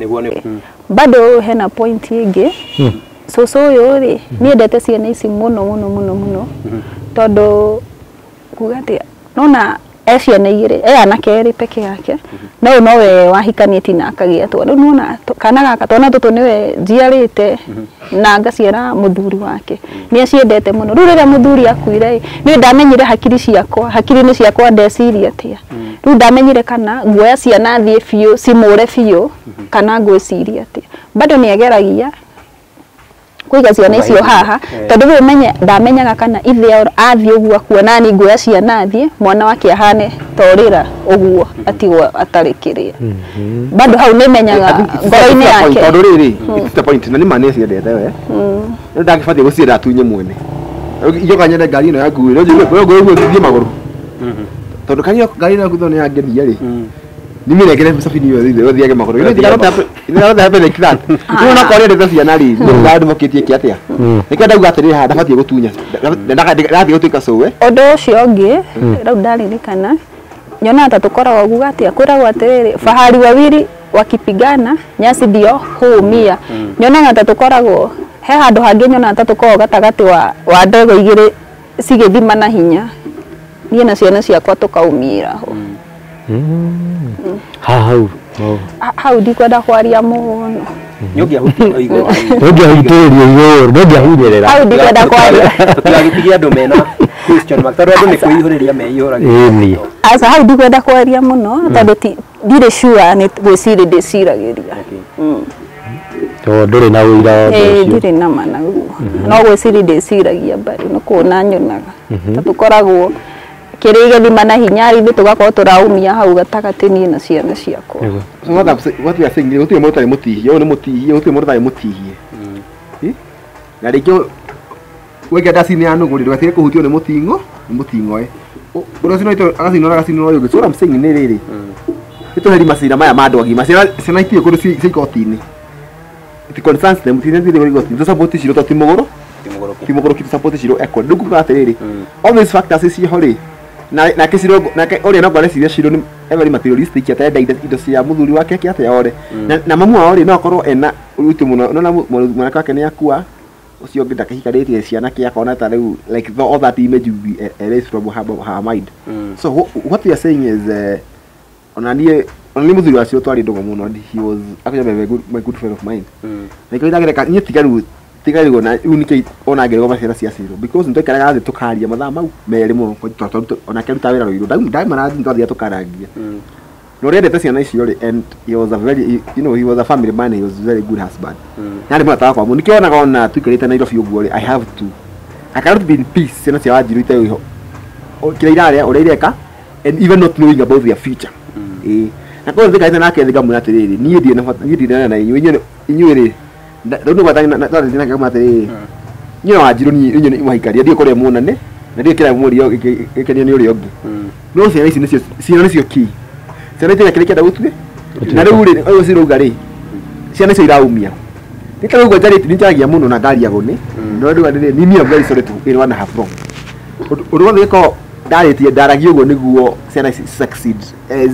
nĩguo nĩ bado hena point ĩngĩ. Cũcũ ũyũ rĩ niendete ciana ici mũno mũno mũno mũno tondũ kuga atĩa nona e ciana igĩrĩ e anake erĩ peke yake no ũyũ nowe wahikanĩtie na akagĩa twana rĩu nĩwona kana gaka twana tũtũ nĩwe njiarĩte na ngaciara mũthuri wake nĩ aciendete mũno rĩu rĩrĩa mũthuri akuire niĩ ndamenyire hakiri ciakwa hakiri-inĩ ciakwa ndeciria atĩa rĩu ndamenyire kana nguoya ciana thiĩ biũ cimũre biũ kana ngwĩciria atĩa bado nĩ ageragia kuiga ciana icio haha tondu rĩu menye ndamenyaga kana ithe athiĩ ũguo akua nani nguoya ciana athiĩ mwana wake ahane torĩra ũguo atigwo atarĩ kĩrĩa bado hau nĩmenyaga ngoro-inĩ yake tondu rĩrĩ it's the point na nĩ ma nĩ ciendete we rĩu ndangĩbatiĩ gũcienda atunye mwene ijoka nyende ngari ĩno yaku rĩ ũguo thiĩ magũrũ tondu ngari ĩno yaku nĩ yangenia rĩ nimerekere msafiri hiyo thithe thiage magũrũ you know it cannot happen like that you know kwa ndetha ciana ri ndadvocatie ki atia nĩkĩo ndauga atĩrĩ haha ndabatiĩ gũtunya ndathiĩ gũtuĩka cũwe ũndũ ũcio ũngĩ rĩu ndaririkana nyonaga ta tũkoragwo guga atĩa kwĩragwo atĩrĩrĩ fahari wawili wakipigana nyasi ndio huumia nyonaga ta tũkoragwo he handũ hangĩ nyonaga ta tũkoragwo gatagatĩ wa ndego igĩrĩ cigĩthima na hinya niĩ na ciana ciakwa tũkaumĩra ho hau hau ndikwenda kwaria mũno nĩũngĩahutĩrĩria igũrũ ndũngĩahunyĩrĩra hau ndikwenda kwaria tũtigagĩtigie andũ mena question mark tondũ andũ nĩ kwĩihũrĩria meihũragia ĩni aca hau ndikwenda kwaria mũno tondũ ndirĩ sure nĩ gwĩciria ndĩciragĩria tondũ ndũrĩ na ũira wa ũndũ ũcio ndirĩ na ma naguo no gwĩciria ndĩciragia bado nĩ kuona nyonaga ta tũkoragwo kĩrĩa igĩthima na hinya ithuĩ tũgakorwo tũraumia hau gatagatĩ niĩ na ciana ciakwa so what we are saying gũtirĩ mũndũ ũtarĩ mũtihie ũyũ nĩ mũtihie gũtirĩ mũndũ ũtarĩ mũtihie na rĩngĩ wekĩra ndacini ya nũgũ rĩ ndũgatige kũhutio nĩ mũting'o nĩ mũting'oe ũrĩa ũcinũrĩte agacinũra agacinũra ũyũ ũngĩ so what I'm saying nĩ rĩrĩ nĩtũheri macira maya ma andũ agima ciana itirĩ kũndũ ci igoti-inĩ it concerns them ciana itirĩ igoti-inĩ tũsupport Ciro to ti mũgũrũ ti mũgũrũ ki tũsupport Ciro equal rĩu nguga atĩrĩrĩ all these factors ciho rĩ nake Ciro nake ũrĩa no ngwareciria Ciro nĩ every materialistic atarenda indo cia mũthuri wake eke atĩa ore na mamu wao rĩ no akorwo ena ũritũ mũno nona mwanake wake nĩ akua ũcio ũngĩ ndakĩhikanĩtie ciana kĩ akona ta rĩu like all that image will be erased from her mind so what we are saying is ona niĩ Ona nĩ mũthuri wacio twarĩ ndũgũ mũno and he was actually my good friend of mine. Na ikĩo ndagereka niĩ tiga rĩu ona rĩu nĩkĩo ona ngĩrwo maciara cia Ciro because nĩtwaikaraga thĩ tũkaria mathaa mau merĩ mũno onake arutaga wĩra Ruiru ndaimana twathiaga tũkarangia. Na ũrĩa endete ciana icio rĩ, and he was a very, you know, he was a family man, he was a very good husband. Na arĩ mũrata wakwa mũno, nĩkĩo onaga ona tũikarĩte Nairobi ũguo rĩ, I have to, I cannot be in peace ciana cia Wanjiru itarĩ ho kĩrĩa irarĩa, ũrĩa ireka, and even not knowing about their future. Ĩĩ, na koguo thikarĩte nake thĩ ngamwĩra atĩrĩrĩ, niĩ ndirĩ na bata, niĩ ndirĩ na inyuĩ, inyuĩ rĩ, rĩu nĩ gwatha twathiĩ nake ngamwĩra atĩrĩrĩ, niĩ na Wanjiru niĩ inyuĩ nĩ mũhaikaria, ndiũĩ kũrĩa muonane na ndiũĩ kĩrĩa mũrĩ gĩkenio nĩ ũrĩa ũngĩ, no ciana ici nĩcio, ciana nĩcio key, ciana itirĩ kĩrĩa kĩenda gũtue, na rĩu rĩ, ũyũ cirauga rĩ, ciana icio iraumia nĩ ta rĩu njarĩtie, nĩ njaragia mũno na ngariagwo nĩ no rĩu rĩrĩ, niĩ am very sorry to anyone I have wrong. Ũndũ wothe gĩkorwo ndarĩtie, ndaragia ũguo nĩguo ciana ici succeed as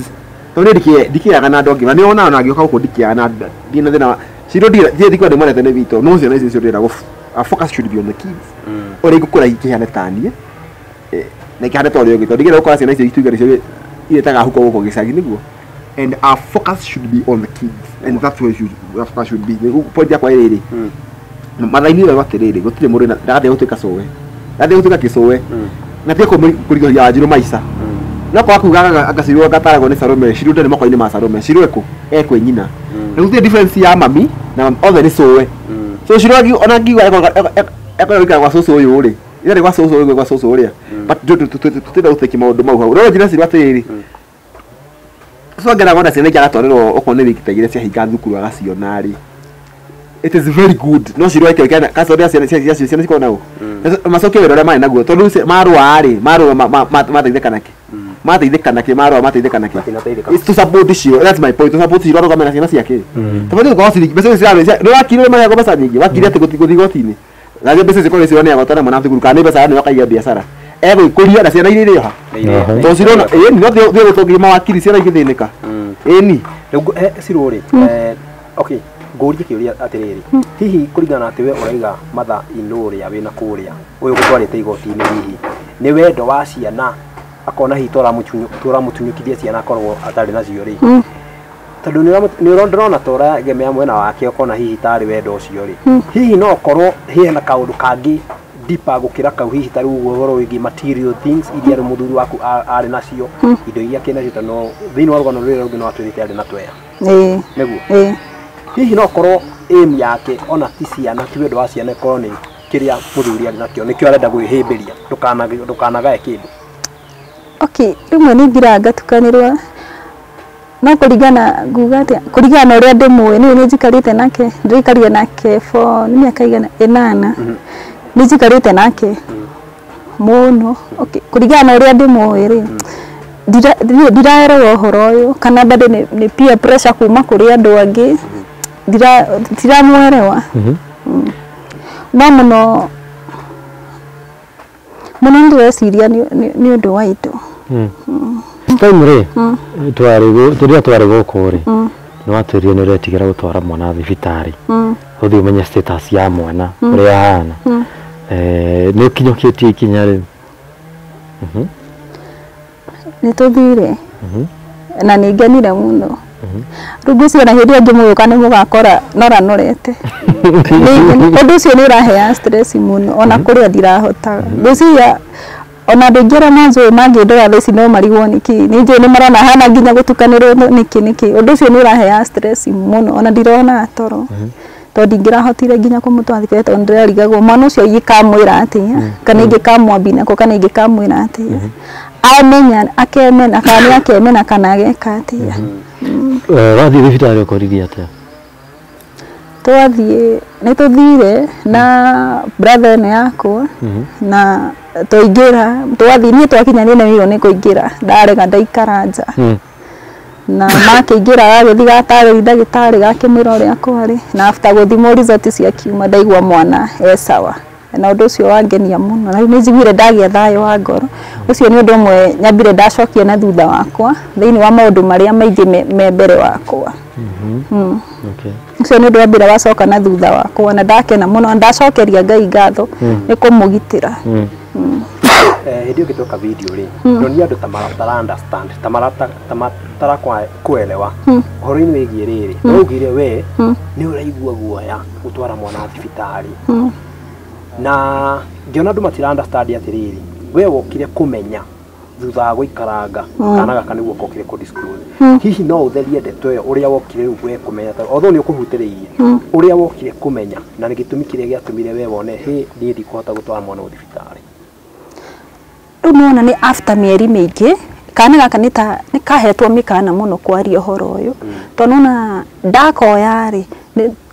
tondũ niĩ ndikĩaga na andũ angĩ, na nĩ wonaga ona ngĩũka gũkũ ndikĩaga na ndirĩ na thĩna wa Ciro, ndirĩ ndikwenda ndĩmonete nĩ witũ, no ciana ici nĩcio ndĩrenda our focus should be on the kids, ũrĩa igũkũra ikĩhane ta niĩ na ikĩhane ta ũrĩa ũngĩ, tondũ ndingĩenda gũkora ciana icio ituĩke nĩcio iretaga huko gũkũ gĩcagi nĩguo, and our focus should be on the kids, and that's where should, our focus should be. Nĩguo point yakwa ĩrĩrĩ mathaini wega atĩrĩrĩ, gũtirĩ mũndũ ndagathiĩ gũtuĩka cũwe, ndagathiĩ gũtuĩka kĩcũwe na tige kũrigĩrĩria Wanjiru maica, no kwaga kuga anga Ciro ngataragwo nĩ Salome, Ciro ndarĩ moko-inĩ ma Salome, Ciro ekũ ekwĩ nyina, na gũtirĩ difference ya mami na othe nĩ cũwe. So Ciro ona ngiuga ekorwo gũikara gwa cũcũ ũyũ rĩ, ĩtarĩ gwa cũcũ ũyũ, gwa cũcũ ũrĩa, but tũtirenda gũtĩki maũndũ mau hau. No njĩra Ciro atĩrĩrĩ, so ngeraga ona ciana ingĩ agatwarĩrwo okorwo nĩ wiki ta igĩrĩ ciahinga thukuru agaciona rĩ, it is very good. No Ciro eke kana kacoria ciana ciana ciana cikorwo nao macokie wĩra ũrĩa marĩ naguo, tondũ marũa rĩ, marũa mateithĩka nakĩ, mateithĩka nakĩ, marũa mateithĩka nakĩ? It's to support Ciro, that's my point, to support Ciro arũgame na ciana ciake. Tofauti gũkorwo ciringi mbeca icio cirarĩ nĩ wakiri ũrĩa maheagwo mbeca nyingĩ, wakiri atĩ gũthiĩ igoti-inĩ na mbeca icio korwo Ciro nĩ agwatara mwana thukuru kana nĩ mbeca nĩ akaiga biacara egwĩkũria na ciana iria irĩ ha, tondũ Ciro ĩni no thiĩ gũtongia mawakiri ciana igĩthĩnĩka ĩni. Rĩu Ciro rĩ, okay, ngũrie kĩũria atĩrĩrĩ, hihi kũringana na atĩ we ũraiga mother in law ũrĩa wĩna kũrĩa ũyũ gũtwarĩte igoti-inĩ, hihi nĩ wendo wa ciana, akona hihi tũramũtunyũkithia ciana akorwo atarĩ nacio rĩ, tondũ nĩ ndĩrona ta ũraegemea mwena wake, ũkona hihi tarĩ wendo ũcio rĩ, hihi no ũkorwo hena kaũndũ kangĩ deeper gũkĩra kau, hihi ta rĩu ũhoro wĩgiĩ material things iria rĩu mũthuri waku arĩ nacio, indo iria akĩ nacio, tondũ no thĩinĩ wa rũgano rũrĩa rũngĩ no atwĩrĩte arĩ na tweya? Ĩĩ. Nĩguo? Ĩĩ. Hihi no korwo aim yake ona ti ciana, ti wendo wa ciana, ĩkorwo nĩ kĩrĩa mũthuri arĩ nakĩo, nĩkĩo arenda gwĩhĩmbĩria ndũkanagae kĩndũ? Okay, rĩmwe nĩ ngiraga ngatukanĩrwo, no kũringana nguga atĩa, kũringana na ũrĩa ndĩmũĩ niĩ, nĩ njikarĩte nake, ndĩraikarire nake for nĩ mĩaka igana ĩnana, nĩ njikarĩte nake mũno. Okay, kũringana na ũrĩa ndĩmũĩ rĩ, ndiraerewa ũhoro ũyũ kana bado nĩ peer pressure kuma kũrĩ andũ angĩ, ndiramwerewa. No mũno mũno nĩndĩreciria nĩ ũndũ wa indo. Time rĩ twarĩ rĩrĩa twarĩ gũkũ rĩ, nĩ watwĩrire nĩ ũretigĩra gũtwara mwana thibitarĩ ũthiĩ ũmenye status ya mwana ũrĩa ahana. Nĩ ũkinyũkĩtie ikinya rĩu? Nĩ tũthire na nĩ ngenire mũno. Rĩu ngwĩciria na hĩndĩ ĩyo ngĩmũgũka nĩ mũgakora noranorete. Ũndũ ũcio nĩ ũraheaga stress mũno, ona kũrĩa ndirahotaga. Ngwĩciria ona andũ aingĩ arĩa manjũĩ mangĩndora thaa ici no marigwo nĩkĩ, nĩ njũĩ nĩ marona hana nginya gũtukanĩrwo nĩkĩ nĩkĩ. Ũndũ ũcio nĩ ũraheaga stress mũno, ona ndirona toro, tondũ ndingĩrahotire nginya kũmũtwara thibitarĩ, tondũ ndĩrarigagwo mwana ũcio ingĩkamwĩra atĩa, kana ingĩkamwambia nako, kana ingĩkamwĩra atĩa, amenya akemena kana nĩ akemena kana ageka atĩa. Wathiĩ thibitarĩ ũkoririe atĩa? Twathiĩ, nĩ tũthire na brother ĩno yakwa na twaingĩra, twathiĩ, niĩ twakinya nĩ nemirwo nĩ kũingĩra, ndarega ndaikara nja. Na makĩingĩra gagĩthiĩ gatarĩria ndagĩtarĩ, gakĩmwĩra ũrĩa kwarĩ, na after gũthimwo result ciakiuma ndaigua mwana e sawa, na ũndũ ũcio wangenia mũno, na rĩu nĩ njiguire ndagĩa thayũ wa ngoro. Ũcio nĩ ũndũ ũmwe nyambire ndacokia na thutha wakwa thĩinĩ wa maũndũ marĩa maingĩ me mbere wakwa. Ũcio nĩ ũndũ wa mbere wacoka na thutha wakwa, na ndakena mũno, na ndacokeria Ngai ngatho nĩ kũmũgitĩra. Hĩndĩ ĩyo ngĩtweka video rĩ, ndonire andũ ta maratara understand, ta marata ta matara kuelewa ũhoro-inĩ wĩgiĩ rĩrĩ. No ugire we nĩ ũraigua guoya gũtwara mwana thibitarĩ, na ngĩona andũ matira understand atĩrĩrĩ, we wokire kũmenya thutha wa gũikaranga kana gaka nĩguo kokire kũ disclose. Hihi no ũtherie ndeto ĩyo ũrĩa wokire rĩu we kũmenya, although nĩ ũkũhutĩrĩirie ũrĩa wokire kũmenya na nĩ gĩtũmi kĩrĩa gĩatũmire we wone hĩ niĩ ndikũhota gũtwara mwana ũyũ thibitarĩ? Rĩu nĩwona nĩ after mĩeri mĩingĩ, kana gaka nĩ ta nĩ kahetwo mĩkana mũno kwaria ũhoro ũyũ, tondũ nona ndakoya rĩ,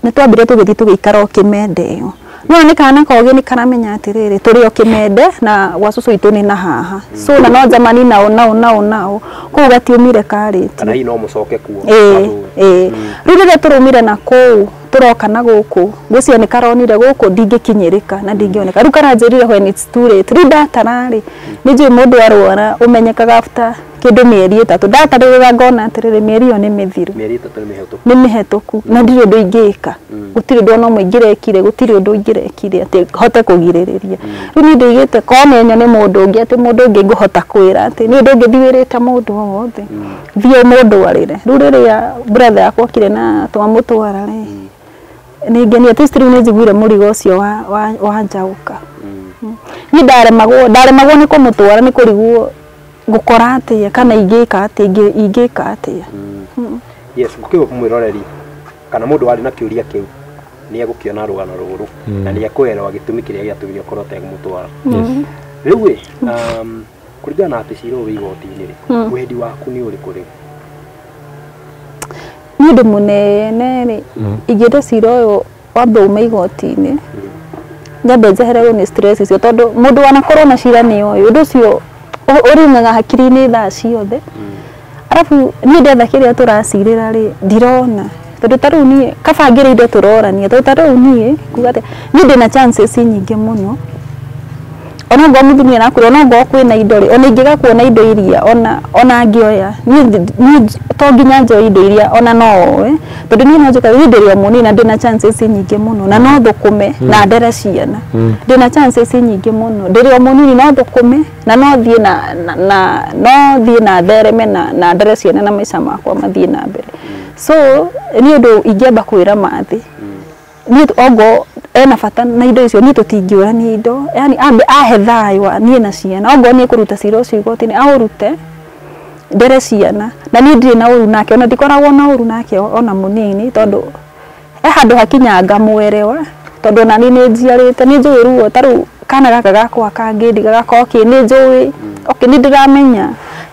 nĩ twambire tũgĩthiĩ tũgĩikara o kĩmende ĩyo. No nĩ kana kogĩ nĩ karamenya atĩrĩrĩ, tũrĩ o kĩmende na gwa cũcũ witũ nĩ na haha, so na no njamani nao nao nao nao kũu gatiumire karĩtie. Kana hihi no mũcoke kuo? Ĩĩ ĩĩ, rĩu rĩrĩa tũraumire na kũu tũroka na gũkũ, ngwĩciria nĩ karonire gũkũ ndingĩkinyĩrĩka na ndingĩoneka. Rĩu karanjĩrire when it's too late. Rĩu ndatara rĩ, nĩ njũĩ mũndũ arwara ũmenyekaga after kĩndũ mĩeri 3. Ndatarĩrĩra ngona atĩrĩrĩ, mĩeri ĩyo nĩ mĩthiru. Mĩeri 3 nĩ mĩhetũku. Nĩ mĩhetũku na ndirĩ ũndũ ingĩka, gũtirĩ ũndũ ona ũmwe ingĩrekire, gũtirĩ ũndũ ingĩrekire atĩ hote kũgirĩrĩria. Rĩu niĩ ndoigĩte korwo nĩ nyone mũndũ ũngĩ, atĩ mũndũ ũngĩ ngũhota kwĩra atĩ niĩ ũndũ ũngĩ ndiwĩrĩte mũndũ o wothe, thiĩ mũndwarĩre. Rĩu rĩrĩa brother yakwa okire na twamũtwara rĩ, nĩ ngeni at least rĩu nĩ njiguire mũrigo ũcio wa njaũka. Niĩ ndaremagwo nĩ kũmũtwara, nĩ kũrigwo ngũkora atĩa kana ingĩka atĩa, ingĩka atĩa. Yes, ngũkĩgwo mwĩroreri kana mũndũ warĩ na kĩũria kĩu nĩ egũkĩona rũgano rũrũ na nĩ ekũelewa gĩtũmi kĩrĩa gĩatũmire ũkorwo ũtegũmũtwara. Rĩu ĩ, kũringana na atĩ cira ũyũ wĩ igoti-inĩ rĩ, wendi waku nĩ ũrĩkũ rĩu? Nĩ ũndũ mũnene rĩ, ingĩenda cira ũyũ wambe ume igoti-inĩ, nyambe njehererwo nĩ stress icio, tondũ mũndũ wanakorwo na cira nĩ oĩ ũndũ ũcio ũrĩng'aga hakiri-inĩ thaa ciothe. Arabu niĩ ndetha kĩrĩa tũracirĩra rĩ, ndirona, tondũ ta rĩu niĩ kaba ngĩrĩ indo tũrorania, tondũ ta rĩu niĩ kuga atĩa, niĩ ndĩna chances nyingĩ mũno, ona ngorwo mũthuri nĩarakwĩra, ona ngorwo kwĩna indo rĩ, ona ingĩga kuona indo iria ona ngĩoya niĩ to nginya njoe indo iria ona no oe, tondũ niĩ no njũke, niĩ ndĩrĩ o mũnini na ndĩna chances nyingĩ mũno, na no thũkũme na ndere ciana. Ndĩna chances nyingĩ mũno, ndĩrĩ o mũnini, no thũkũme na no thiĩ na no thiĩ na thereme na ndere ciana na maica makwa mathiĩ na mbere. So niĩ ũndũ ingĩamba kwĩra Mathĩ, niĩ ongo ena bata na indo icio, niĩ tũtingĩũrania indo, yani ambe ahe thayũ wa niĩ na ciana. Ongorwo nĩ ekũruta cira ũcio igoti-inĩ, aũrute ndere ciana, na niĩ ndirĩ na ũru nake, ona ndikoragwo na ũru nake ona mũnini, tondũ he handũ hakinya ngamwerewa, tondũ ona niĩ nĩ njiarĩte, nĩ njũĩ ruo. Ta rĩu kana gaka gakwa kangĩndiga gakorwo kĩ, nĩ njũĩ, okay, nĩ ndĩramenya,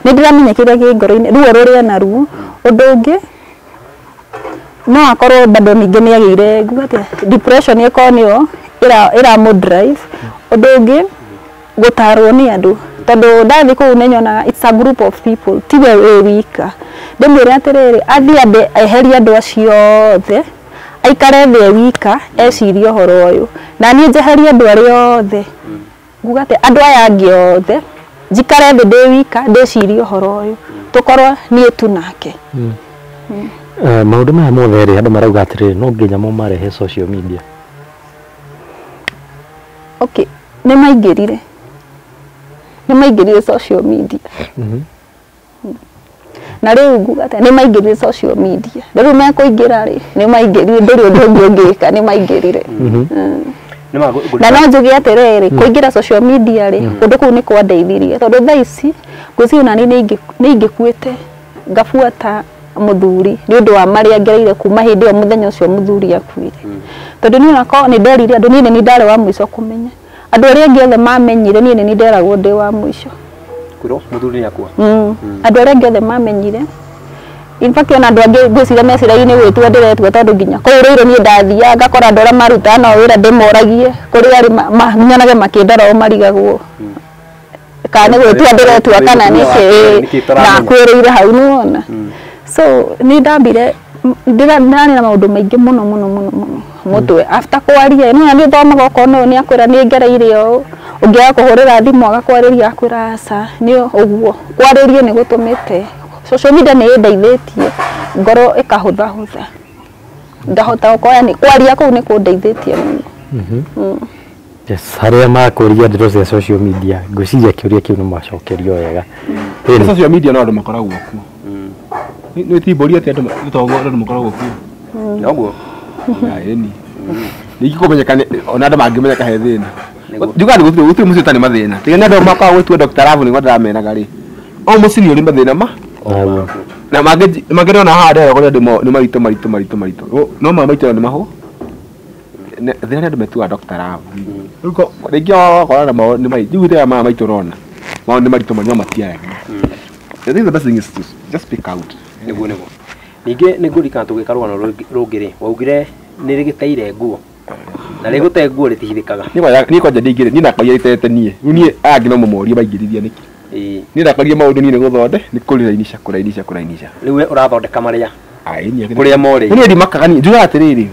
nĩ ndĩramenya kĩrĩa kĩ ngoro-inĩ, ruo rũrĩa naruo. Ũndũ ũngĩ no akorwo bado ningĩ nĩ agĩire, nguga atĩa, depression ĩkorwo nĩyo ĩramũ drive. Ũndũ ũngĩ gũtarwo nĩ andũ, tondũ ndathiĩ kũu nĩ nyonaga it's a group of people, tiwe wĩ wika. Ndĩmwĩre atĩrĩrĩ, athiĩ ambe eherie andũ acio othe, aikare thĩ e wika, ecirie ũhoro ũyũ, na niĩ njeherie andũ arĩa othe, nguga atĩa, andũ aya angĩ othe, njikare thĩ ndĩ wika ndĩcirie ũhoro ũyũ, tũkorwo niĩ tu nake. Maũndũ maya mothe rĩ, andũ marauga atĩrĩrĩ, no nginya mũmarehe social media. Okay, nĩ maingĩrire social media. Na rĩu nguga atĩa, nĩ maingĩrire social media, rĩu mekũingĩra rĩ, nĩ maingĩrire, ndũrĩ ũndũ ũngĩ ũngĩka, nĩ maingĩrire. Na no njuge atĩrĩrĩ, kũingĩra social media rĩ, kũndũ kũu nĩ kwandeithirie, tondũ thaa ici ngwĩciria ona niĩ nĩ ingĩkuĩte ngabuata mũthuri nĩ ũndũ wa marĩa ngereire kuma hĩndĩ ĩyo mũthenya ũcio mũthuri akuire. Tondũ niĩ onakorwo nĩ nderire andũ, niĩ nĩ niĩ ndarĩ wa mũico kũmenya, andũ arĩa angĩ othe mamenyire, niĩ nĩ niĩ nderagwo ndĩ wa mũico. Kwĩrwo mũthuri nĩ akua. Andũ arĩa angĩ othe mamenyire, in fact ona andũ angĩ ngwĩciria meciria-inĩ gwĩtua ndĩretua, tondũ nginya kũu rũirũ niĩ ndathiaga ngakora andũ arĩa marutaga nao wĩra ndĩmoragie kũrĩa arĩ nyonage makĩndora o marigagwo kana nĩ gwĩtua ndĩretua kana nĩkĩ ndakwĩrĩire hau, nĩwona. So nĩ ndambire ndĩrarĩ na maũndũ maingĩ mũno mũno mũno mũno mũtwe after kwaria. Nĩwona nĩ ũthomaga okorwo no nĩ akwĩra nĩ ngereire ũũ, ũngĩaga kũhũrĩra thimũ agakwarĩria akwĩra aca, nĩ ũguo kwarĩrio nĩ gũtũmĩte social media nĩ ĩndeithĩtie ngoro ĩkahũthahũtha, ngahota gũkorwo yani kwaria kũu nĩ kũndeithĩtie mũno. Yes, harĩa makũria ndeto cia social media ngwĩciria kĩũria kĩu nĩ macokerio wega. Social media no andũ makoragwo kuo. Nĩ ti mbũri atĩ andũ gĩtongo andũ makoragwo kuo. Noguo. Ĩni. Ningĩ kũmenyeka ona andũ mangĩmenyeka he thĩna. Njugaga nĩ gũtirĩ mũciĩ ũtarĩ mathĩna. Tiga nĩ andũ makoragwo gwĩtua Dr. Love nĩguo ndĩramenaga rĩ. O mũciĩ nĩ ũrĩ mathĩna ma. Na mangĩ ona haha ndĩrona kũrĩa andũ nĩ maritũ maritũ maritũ maritũ. No ma maitũ nĩ mahũ. Thĩna nĩ andũ metuaga Dr. Love. Rĩu rĩngĩ wakora na nĩ maritũ. Njiguĩte maya maitũ ũrona. Maũndũ nĩ maritũ no matiaragia. I think the best thing is to just speak out. Nĩguo nĩguo. Ningĩ nĩ ngũririkana tũgĩka rũgano rũngĩ rĩ, waugire nĩ rĩgĩteire nguo. Na rĩgũte nguo rĩtihithĩkaga. Niĩ kwanja ndingĩrĩ, niĩ ndakorire rĩtete niĩ. Rĩu niĩ aya angĩ no mũmorie maingĩrithia nĩkĩ. Niĩ ndakorire maũndũ niĩ nĩ gũthonde, nĩ kũrainisha kũrainisha kũrainisha. Rĩu we ũrathondeka marĩa. Aĩ niĩ. Kũrĩa morĩire. Niĩ ndimakaga niĩ, njugaga atĩrĩrĩ.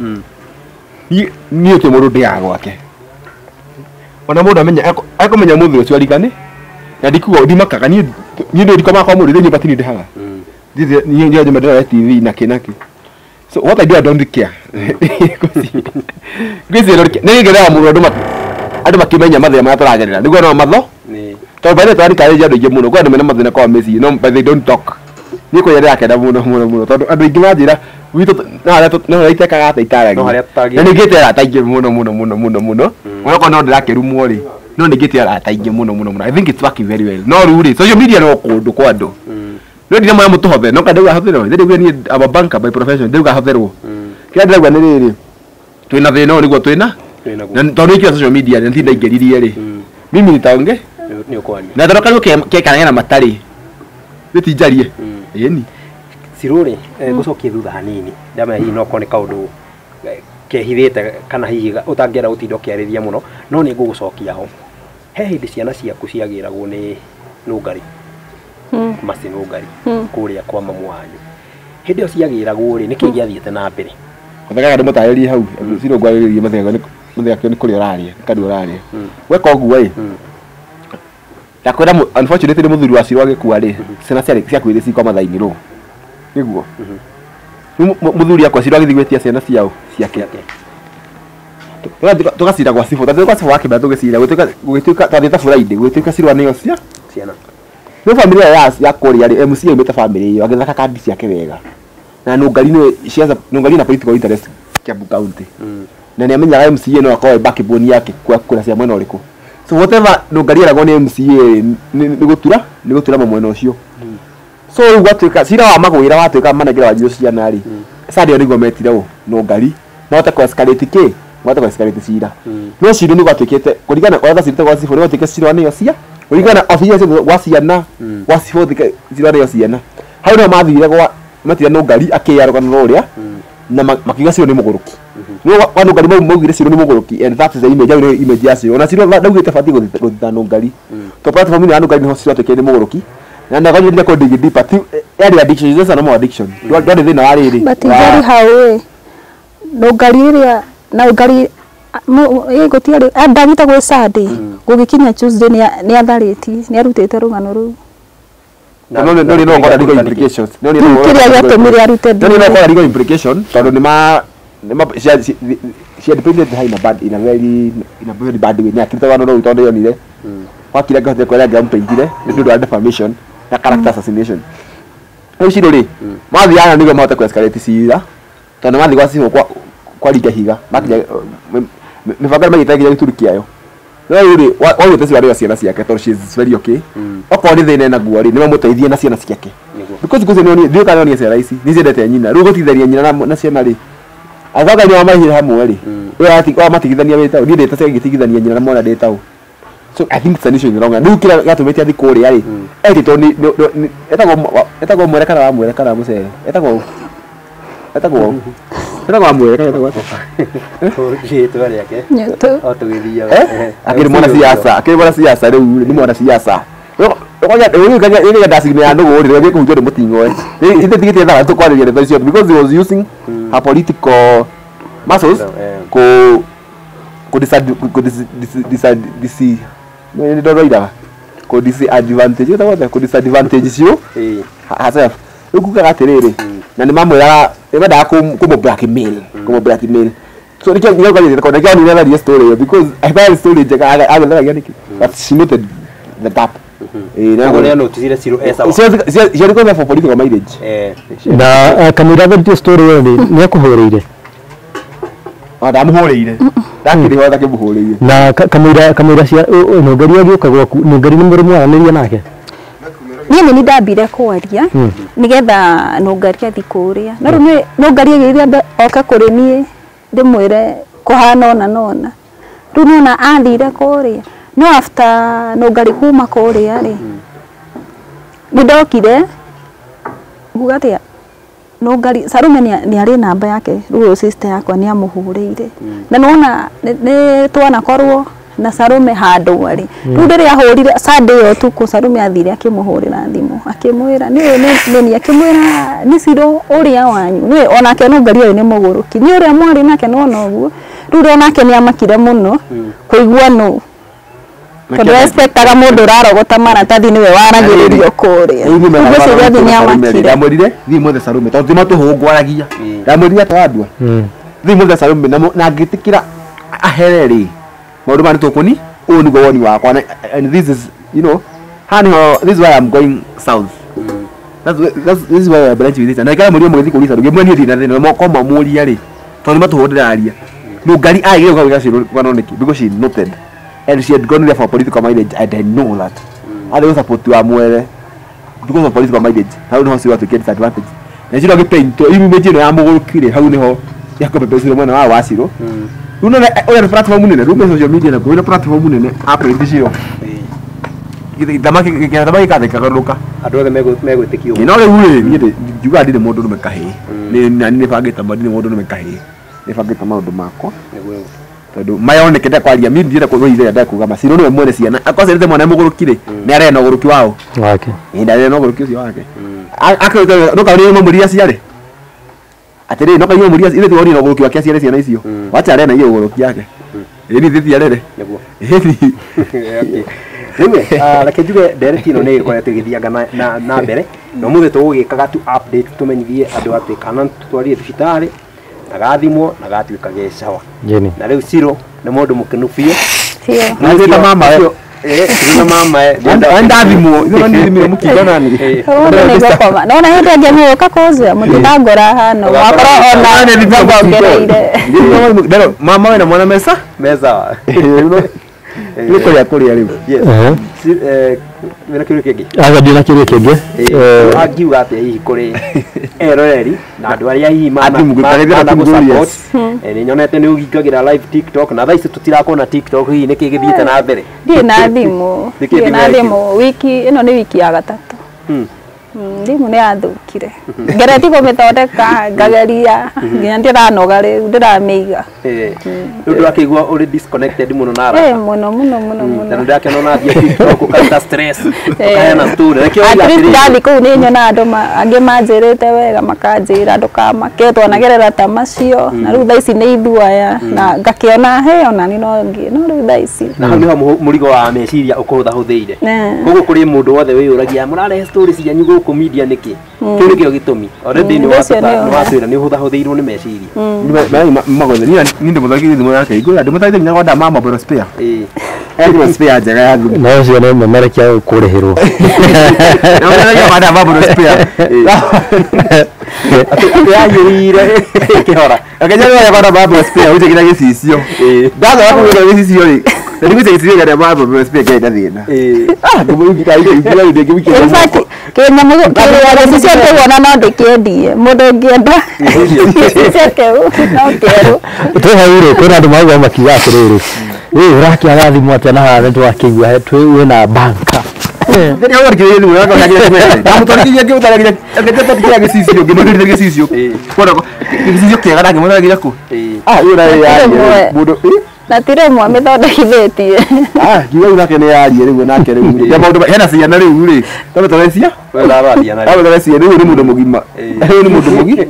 Niĩ ti mũndũ ndĩaga gwake. Ona mũndũ amenya ekũmenya mũthĩ ũcio arigane. Na ndikuga ndimakaga niĩ niĩ ndikomaga kwa mũndũ nyũmba ti niĩ ndĩhaga. Niĩ niĩ nyũmba ndĩrora TV na kĩ na kĩ. So what I do I don't care. Ngwĩciria don't care. Nĩ ngereaga mũno andũ makĩmenya mathĩna marĩa tũragerera. Nĩguo no matho. Tondũ by the way twarikaria andũ aingĩ mũno. Kwĩ andũ mena mathĩna kwa mĩciĩ no but they don't talk. Niĩ kwĩya ndĩrakena mũno mũno mũno tondũ andũ aingĩ manjĩra gwitũ no harĩa itekaga atĩa itaragia. Na nĩ ngĩte arata aingĩ mũno mũno mũno mũno mũno. Onakorwo no ndĩrakĩrumwo rĩ. No nĩ ngĩte arata aingĩ mũno mũno mũno. I think it's working very well. No rĩu rĩ social media no kũndũ kwa andũ. No ndina moya mũtũhothe no kana ndauga hotherwo. Ndauga niĩ I'm a banker by profession. Ndauga hotherwo. Kĩrĩa ndĩrauga nĩ rĩrĩ. Twĩna thĩna ũyũ nĩguo twĩna. Na tondũ nĩkĩo social media nĩ ndaingĩririe rĩ. Mimi nitaonge. Nĩ ũkwaria. Na tondũ kariũ kekanagia na matarĩ. Nĩ ti njarie. Ĩni. Cirũ rĩ, ngũcokie thutha hanini. Ndamenya hihi no korwo nĩ kaũndũ kehithĩte kana hihi ũtangĩenda gũtinda ũkĩarĩria mũno, no nĩ ngũgũcokia ho. He hĩndĩ ciana ciaku ciagĩragwo nĩ Nũngari. Mercy Nũngari kũrĩa kwa mamu wanyu. Hĩndĩ ĩyo ciagĩragwo rĩ, nĩkĩĩ gĩathiĩte na mbere? Matheka ndĩmũtarĩrie hau. Cirũ ngwarĩrĩrie matheka nĩ kũrĩa ũraria, nĩ kandũ ũraria. Weka ũguo ĩ. Ndakwĩra unfortunately nĩ mũthuri wa Cirũ agĩkua rĩ, ciana ciakuire ci kwa mathainĩ rũ. Nĩguo. Rĩu mũthuri akwa Cirũ agĩthiĩ gwĩtia ciana ciao ciake. Tũgacira gwa cibũ, tondũ gwa cibũ wa Kĩmera tũgĩcira, gũgĩtuĩka twathiĩte Friday, gũgĩtuĩka Cirũ nĩyo cia ciana. No family ya kũrĩa rĩ, MC aumĩte family ĩyo agĩthaka kandi ciake wega. Na Nũngari nĩwe Nũngari na political interest Kiambu County. Na nĩ amenyaga MCA no akorwo backbone yake kwa kura cia mwena ũrĩkũ. So whatever Nũngari eragwo nĩ MCA nĩ gũtura mwena ũcio. So rĩu gwatuĩka cira wa magwĩra watuĩka manengera wanjirũ ciana rĩ. Sunday nĩguo metire ũ Nũngari mahote kũ escalate kĩ mahote kũ escalate cira. No cira nĩ gwatuĩkĩte kũringana ũrĩa gacirĩte gwa cibũ nĩ gwatuĩkĩte cira nĩyo cia kũringana office ciothe gwa ciana gwa cibũ cira nĩyo ciana. Hau nĩho mathire gwa matire Nũngari akĩya rũgano rũrĩa na makiuga Cirũ nĩ mũgũrũki. No kwa Nũngari maugire Cirũ nĩ mũgũrũki and that is the image, hau nĩ image ya Cirũ. Ona Cirũ ndaugĩte batiĩ gũthita Nũngari. To platform ya Nũngari nĩho Cirũ atuĩkire nĩ mũgũrũki. Na ndakonye ko dig deeper ti yarĩ addiction, just a normal addiction. Ndwarĩ thĩna wa rĩrĩ. But njari hau ĩ Nũngari ĩrĩa Nũngari gũtiarĩ ndathite gwĩ Sunday gũgĩkinya Tuesday nĩ atharĩtie nĩ arutĩte rũgano rũu. No no no ngora legal implications. No no kĩrĩa gĩatũmire arute no no ngora legal implication tondũ nĩ ma she had painted her in a bad in a very bad way. Nĩ akĩruta rũgano rũu tondũ yonire wakire ngahotire kwĩra ngĩamũpaintire nĩ ũndũ wa defamation na character assassination. Rĩu Cirũ rĩ mathiaga nĩguo mahote kũ escalate cira tondũ mathiĩ gwa cibũ kwa ringa higa makinya mĩbango ĩrĩa maigĩte nginya gĩturi kĩayo. No rĩu rĩ waugĩte Cirũ arĩo ciana ciake tondũ she is very okay. Okorwo nĩ thĩna enaguo rĩ nĩ mamũteithie na ciana ciake. Because ndiũĩ kana nĩonie ciana ici nĩ ciendete nyina rĩu gũtithania nyina na ciana rĩ athoga nĩ wamaihire hamwe rĩ wamatigithania wĩ taũ niĩ ndĩta ciagĩtigithania nyina na mwana ndĩ taũ. So I think it's an issue in the long run. Rĩu kĩrĩa gĩatũmĩte athiĩ kũrĩa rĩ etĩtwo nĩ etagwo mwere kana wa mwere kana mũcere etagwo wa mwere kana etagwo rĩtwa rĩake o tũgĩthiaga akĩrĩ mwana siasa akĩrĩ mwana siasa rĩu nĩ mwana siasa rĩu ndacigine ya nũgũ rĩ rĩu kũhutio nĩ mũting'oe ithe tigĩte thaa tũkwarĩria ndeto icio because he was using her political muscles kũ disadvantage kũ disadvantage cio herself. Rĩu kugaga atĩrĩrĩ na nĩ mamwĩraga nĩ mendaga kũmũ blackmail So nikio nyoka ko nikio ni never story because I found story njega agetheragia niki but she noted the gap. Na ngore no tizire Ciro esa. She go for political mileage. Na kamũira thentie story ĩyo nĩ akũhũrĩire. Ndamuhũrĩire. Ndakĩrĩ ho ndakĩmũhũrĩire. Na kamũira cia Nũngari agĩũka gwaku Nũngari nĩ mũrĩ mwaranĩria nake? Niĩ nĩ ndambire kwaria nĩgetha Nũngari athiĩ kũrĩa. No rĩu Nũngari agĩrire ambe oke kũrĩ niĩ ndĩmwĩre kũhana ũna na ũna. Rĩu nĩwona athire kũrĩa. No after Nũngari kuma kũrĩa rĩ, nĩ ndokire nguga atĩa Nũngari Sarume nĩ arĩ namba yake rĩu ũyũ sister yakwa nĩ amũhũrĩire. Na nĩwona nĩ twanakorwo na Sarume handũ arĩ. Rĩu rĩrĩa ahũrire Sunday ĩyo ũtukũ Sarume athire akĩmũhũrĩra thimũ akĩmwĩra nĩ nĩ akĩmwĩra nĩ Ciro ũrĩa wanyu nĩ onake Nũngari ũyũ nĩ mũgũrũki nĩ ũrĩa mwarĩ nake nĩwona ũguo. Rĩu onake nĩ amakire mũno kũigua nũ tondũ respectaga mũndũ ũrarogota maratathi nĩwe waragĩrĩrio kũrĩa. Ngwĩciria thĩ nĩamakire. Ndamwĩrire thiĩ mwethe Sarume tondũ ti matũhũngwaragia. Ndamwĩrire atwandua thiĩ mwethe Sarume na ngĩtĩkĩra ahere rĩ maũndũ maya nĩtũkũni ũyũ nĩguo woni wakwa and this is you know hani this is why I'm going south. That's this is why I branch with it. Na ikara mũrio mũgĩthiĩ kũria Sarume ngĩmwĩra niĩ ndirĩ na thĩna moko mamũria rĩ tondũ nĩ matũhũndĩraria. Nũngari agĩrĩire gũka gwĩka Ciro kwano nĩkĩ because she noted and she had gone there for political mileage and I know that. I don't support you amwere because of political mileage. How no see what to get disadvantage. Na Ciro agĩpaint image ĩno ya mũgũrũki rĩ hau nĩho yakũbebecire mwena wa Ciro. Unaona oya platform nene rume social media na kuona platform nene apo Ciro. Thamaki thamaki katheka andũ othe megwĩtĩkio. No rĩu rĩ niĩ njugaga ndirĩ mũndũ nũme kahĩĩ. Nĩ nĩ bangĩte ndirĩ mũndũ nũme kahĩĩ. Nĩ bangĩte maũndũ makwa. Tondũ mayoneke ndakwaria mimi ndire kũrũithia ndakuga Ciro nĩwe mwene ciana akocerete mwana mũgũrũki rĩ nĩ arena ũgũrũki wao wake. Ĩ ndarena ũgũrũki ũcio wake. Akauga no kaũria mamũria ciarĩ atĩrĩ no kaũria mũria ithe tiwoni na ũgũrũki wake aciare ciana icio wacha arena iyo ũgũrũki yake. Ĩ ni thithi arere nĩguo. Ĩ Rĩu reke njuge ndereti ĩno nĩ ĩkoretwo ĩgĩthianga na mbere na ũmũthĩ tũgũgĩkaga tu update tũmenyithie andũ atĩ kana tũtwarire thibitarĩ na gathimwo na gatuĩka ge sawa. Na rĩu Ciro nĩ mũndũ mũkenu biũ. Nĩ mama we. Ciro na mama we. Ndathimwo ithe nĩ thimire mũkingo nani. Nona hĩndĩ ĩngĩ nĩũka kũnjĩra mũtinangora hano wakorwo ona ngongereire. Mama we na mwana mesa mesa. Nĩ kũrĩa kũrĩa rĩu. Yes. Wĩna kĩũria kĩngĩ? Aca ndina kĩũria kĩngĩ. Angiuga atĩa hihi kũrĩ eroreri na andũ arĩa hihi managũ-support. Nĩ nyonete nĩ ũhingagĩra live TikTok na thaa ici tũtirakuona TikTok hihi nĩkĩ gĩthiĩte na mbere? Ndirĩ na thimũ. Ndirĩ na thimũ. Wiki ĩno nĩ wiki ya gatatũ. Thimũ nĩ yathũkire. Ngeretie kũmĩthondeka ngageria nginya ndĩranoga rĩu ndĩramĩiga. Rĩu ndũrakĩigua ũrĩ disconnected mũno na arata? Mũno mũno mũno mũno. Na ndĩrakĩona ũrathiĩ TikTok ũkaruta stress ũkaheana story. Nĩkĩo At least atĩrĩrĩ. Ndathi kũu nĩ nyonaga andũ angĩ manjĩrĩte wega makanjĩra ndũkamake twanagerera ta macio na rĩu thaa ici nĩ ithuaya na ngakĩona he ona niĩ no ngĩ no rĩu thaa ici. Na hau nĩho mũrigo wa meciria ũkũhũthahũthĩire. Koguo kũrĩ mũndũ wothe wĩyũragia mũrarehe story cianyu gũkũ media nĩkĩ? Kĩu nĩkĩo gĩtũmi. Already nĩ watwĩra nĩ ũhũthahũthĩirwo nĩ meciria. Magothe ni ndĩmũthondekire thimũ yake igũrũ ndĩmũthondekire nginya kwenda mama bro spare. Ĩ spare njega ya thimũ. Na ũcio nĩ memerekia kũrĩhĩrwo. Na ũrĩa kwenda mama bro spare. Atĩ yagĩrĩire kĩhora. Akenya rĩrĩa kwenda mama bro spare ũnjĩkĩra gĩcicio. Ndathoka kũgĩra gĩcicio rĩ. Na ndigũte gĩcicio kĩrĩa mama bro spare kĩarĩ na thĩna. Ah ngĩmũigĩra ingĩ In fact kĩnyamũ kĩrĩa gĩcicio kĩu ona no ndĩkĩendie mũndũ ũngĩenda gĩcicio kĩu no kĩerũ. Twĩ hau rĩ kwĩna andũ marauga makiuga atĩrĩrĩ ĩ ũrakĩaga thimũ atĩa na haha nĩtwakĩigua wĩna banka. Rĩrĩa warĩkĩrĩria thimũ yakwa ndagĩra ndamũtwarithia ngĩmũtaragĩria ngĩtwarithia gĩcicio ngĩmũtwarithia gĩcicio kuona gĩcicio kĩega na ngĩmũtwarithia kũ ah ĩyo nayo yarie mũndũ na ti rĩmwe amĩthondekithĩtie. Ah ngiuga nake nĩ yarie rĩu nake rĩu ya maũndũ hena ciana rĩu rĩ ndamũtwarithia ndamũtwarithia rĩu nĩ mũndũ mũgima rĩu nĩ mũndũ mũgima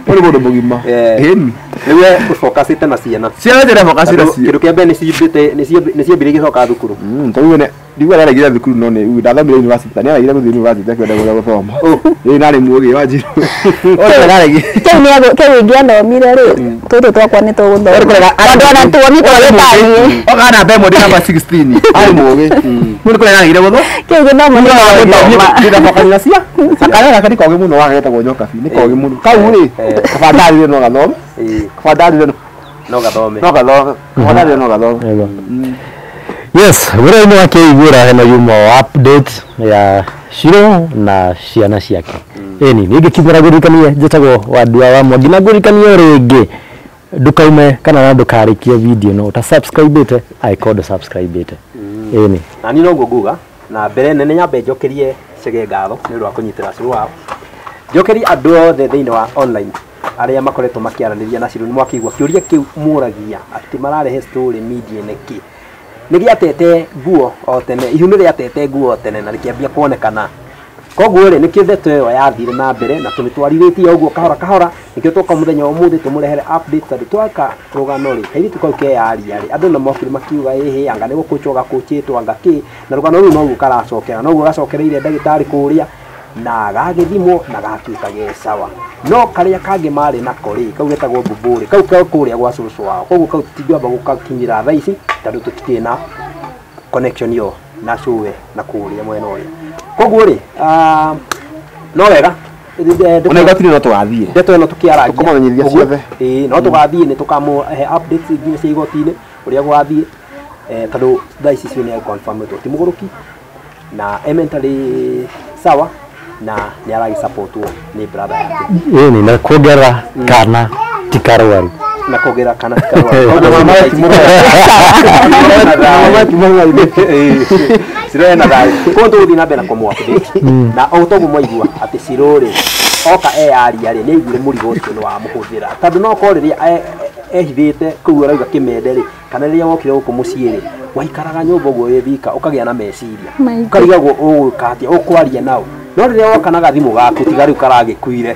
rĩu nĩ mũndũ mũgima ĩni. Rĩu ũbokacĩte na ciana. Ciana njĩra focusĩte Tondũ kĩndũ kĩa mbere nĩcimbĩte nĩciambire igĩcoka thukuru. Tondũ ne ndigua araregire thukuru no nĩ ndathomire university nĩ araregire gũthiĩ university akĩenda gũthiĩ gũthoma. Ĩĩ narĩ mũgĩ wa Njirũ. Ore araregire. Kĩu nĩ kĩu ingĩathomire rĩ tũtũ twakwa nĩ tũgũthoma tondũ ona tuo nĩ twagĩtaniĩ Oka namba ĩmwe ndĩ namba 16 arĩ mũgĩ. Mũndũ kũrĩa araregire gũthoma. Kĩu gĩthomo nĩ wa gũthoma. Ndĩrabakanira cia. Akara gaka nĩ kogĩ mũno wagetagwo nyokabi nĩ kogĩ mũno. Kau rĩ kaba ndarire no gathome. Kaba ndarire No gathome. no gathome. Kaba ndarire no gathome. Yes, wĩra-inĩ wa kĩiguĩra hena yuma update ya Shiro na ciana ciake. Ĩni, ningĩ kiumĩra ngũririkanie njĩtagwo Wandua wa Mwangi na ngũririkanie rĩngĩ ndũkaume kana na ndũkarĩkie video ĩno ũta subscribe-ĩte angĩkorwo ndũ subscribe-ĩte. Ĩni. Na niĩ noguo nguga na mbere nene nyambe njokerie Chege ngatho nĩ ũndũ wa kũnyitĩra Ciro wao. Njokerie andũ othe thĩinĩ wa online arĩa makoretwo makĩaranĩria na Ciro nĩ mwakĩigua kĩũria kĩu mũragia atĩ mararehe story media nĩkĩ. Nĩ gĩatete nguo o tene, ihu nĩ rĩatete nguo o tene na rĩkĩambia kuonekana. Koguo rĩ nĩkĩo ndeto ĩyo yathire na mbere na tũmĩtwarithĩtie ũguo kahora kahora nĩkĩo twoka mũthenya wa ũmũthĩ tũmũrehere update tondũ twaka rũgano rĩ kairĩtu kau keyaria rĩ andũ nĩ mokire makiuga ĩhĩ anga nĩ gũkũchwo gakũchĩtwo anga kĩ na rũgano rũu noguo karacokera noguo gacokereire ndagĩtarĩ kũrĩa na gagĩthimwo na gatuĩka ge sawa no karĩa kangĩ marĩ nako rĩ kau getagwo mbũmbũ rĩ kau kau kũrĩa gwa cũcũ wao koguo kau tũtingĩamba gũgakinyĩra thaa ici tondũ tũtikĩrĩ na connection ĩyo na cũwe na kũrĩa mwena ũrĩa koguo rĩ no wega Ona igoti-inĩ no tũgathiĩ. ndeto ĩno tũkĩaragia Tũkũmamenyithia ciothe. Ĩĩ no tũgathiĩ nĩ tũkamũhe updates nginya cia igoti-inĩ ũrĩa gũgathiĩ tondũ thaa ici cio nĩ confirm ti mũgũrũki na e mentally sawa na nĩ aragĩsupportwo nĩ brother yake. Ĩni na kuongerera kana ti karwaru. Na kuongerera kana ti karwaru. Ona mama ti mũrwaru. Ciro ena thayũ koguo tũgũthiĩ na mbere na kũmũ update na o toguo mwaigua atĩ Ciro rĩ oka eyaria rĩ nĩ aiguire mũrigo ũcio nĩ wamũhũthĩra tondũ no korwo rĩrĩa ehithĩte kũu arauga kĩmende rĩ kana rĩrĩa wokire gũkũ mũciĩ rĩ waikaraga nyũmba ũguo wĩ wika ũkagĩa na meciria ũkarigagwo ũgwĩka atĩa ũkwaria nao no rĩrĩa woka na gathimũ gaku tiga rĩu karagĩkuire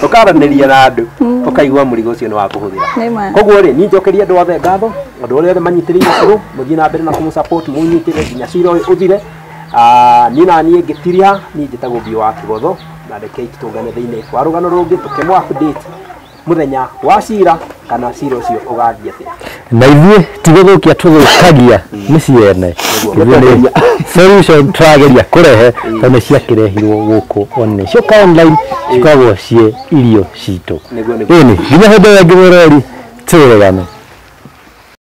ũkaranĩria na andũ ũkaigua mũrigo ũcio nĩ wakũhũthĩra. Koguo rĩ niĩ njokerie andũ othe ngatho andũ arĩa othe manyitĩrĩire Ciro mũthiĩ na mbere na kũmũ support mũnyitĩrĩre nginya cira ũyũ ũthire. Niĩ na niĩ ngĩtiriha niĩ njĩtagwo Biũ wa Kĩgotho na rekei tũtũngane thĩinĩ wa rũgano rũngĩ tũkĩmũ update mũthenya wa cira kana cira ũcio ũgathiĩ atĩa. Na ithuĩ ti gũthũkia tũthũkagia nĩ ciene ithuĩ nĩ solution tũrageria kũrehe tondũ nĩ ciakĩrehirwo gũkũ online cioka online cikoragwo ciĩ irio citũ. Ĩni nginya hĩndĩ ĩyo ĩngĩ mwĩroreri tũrĩgane.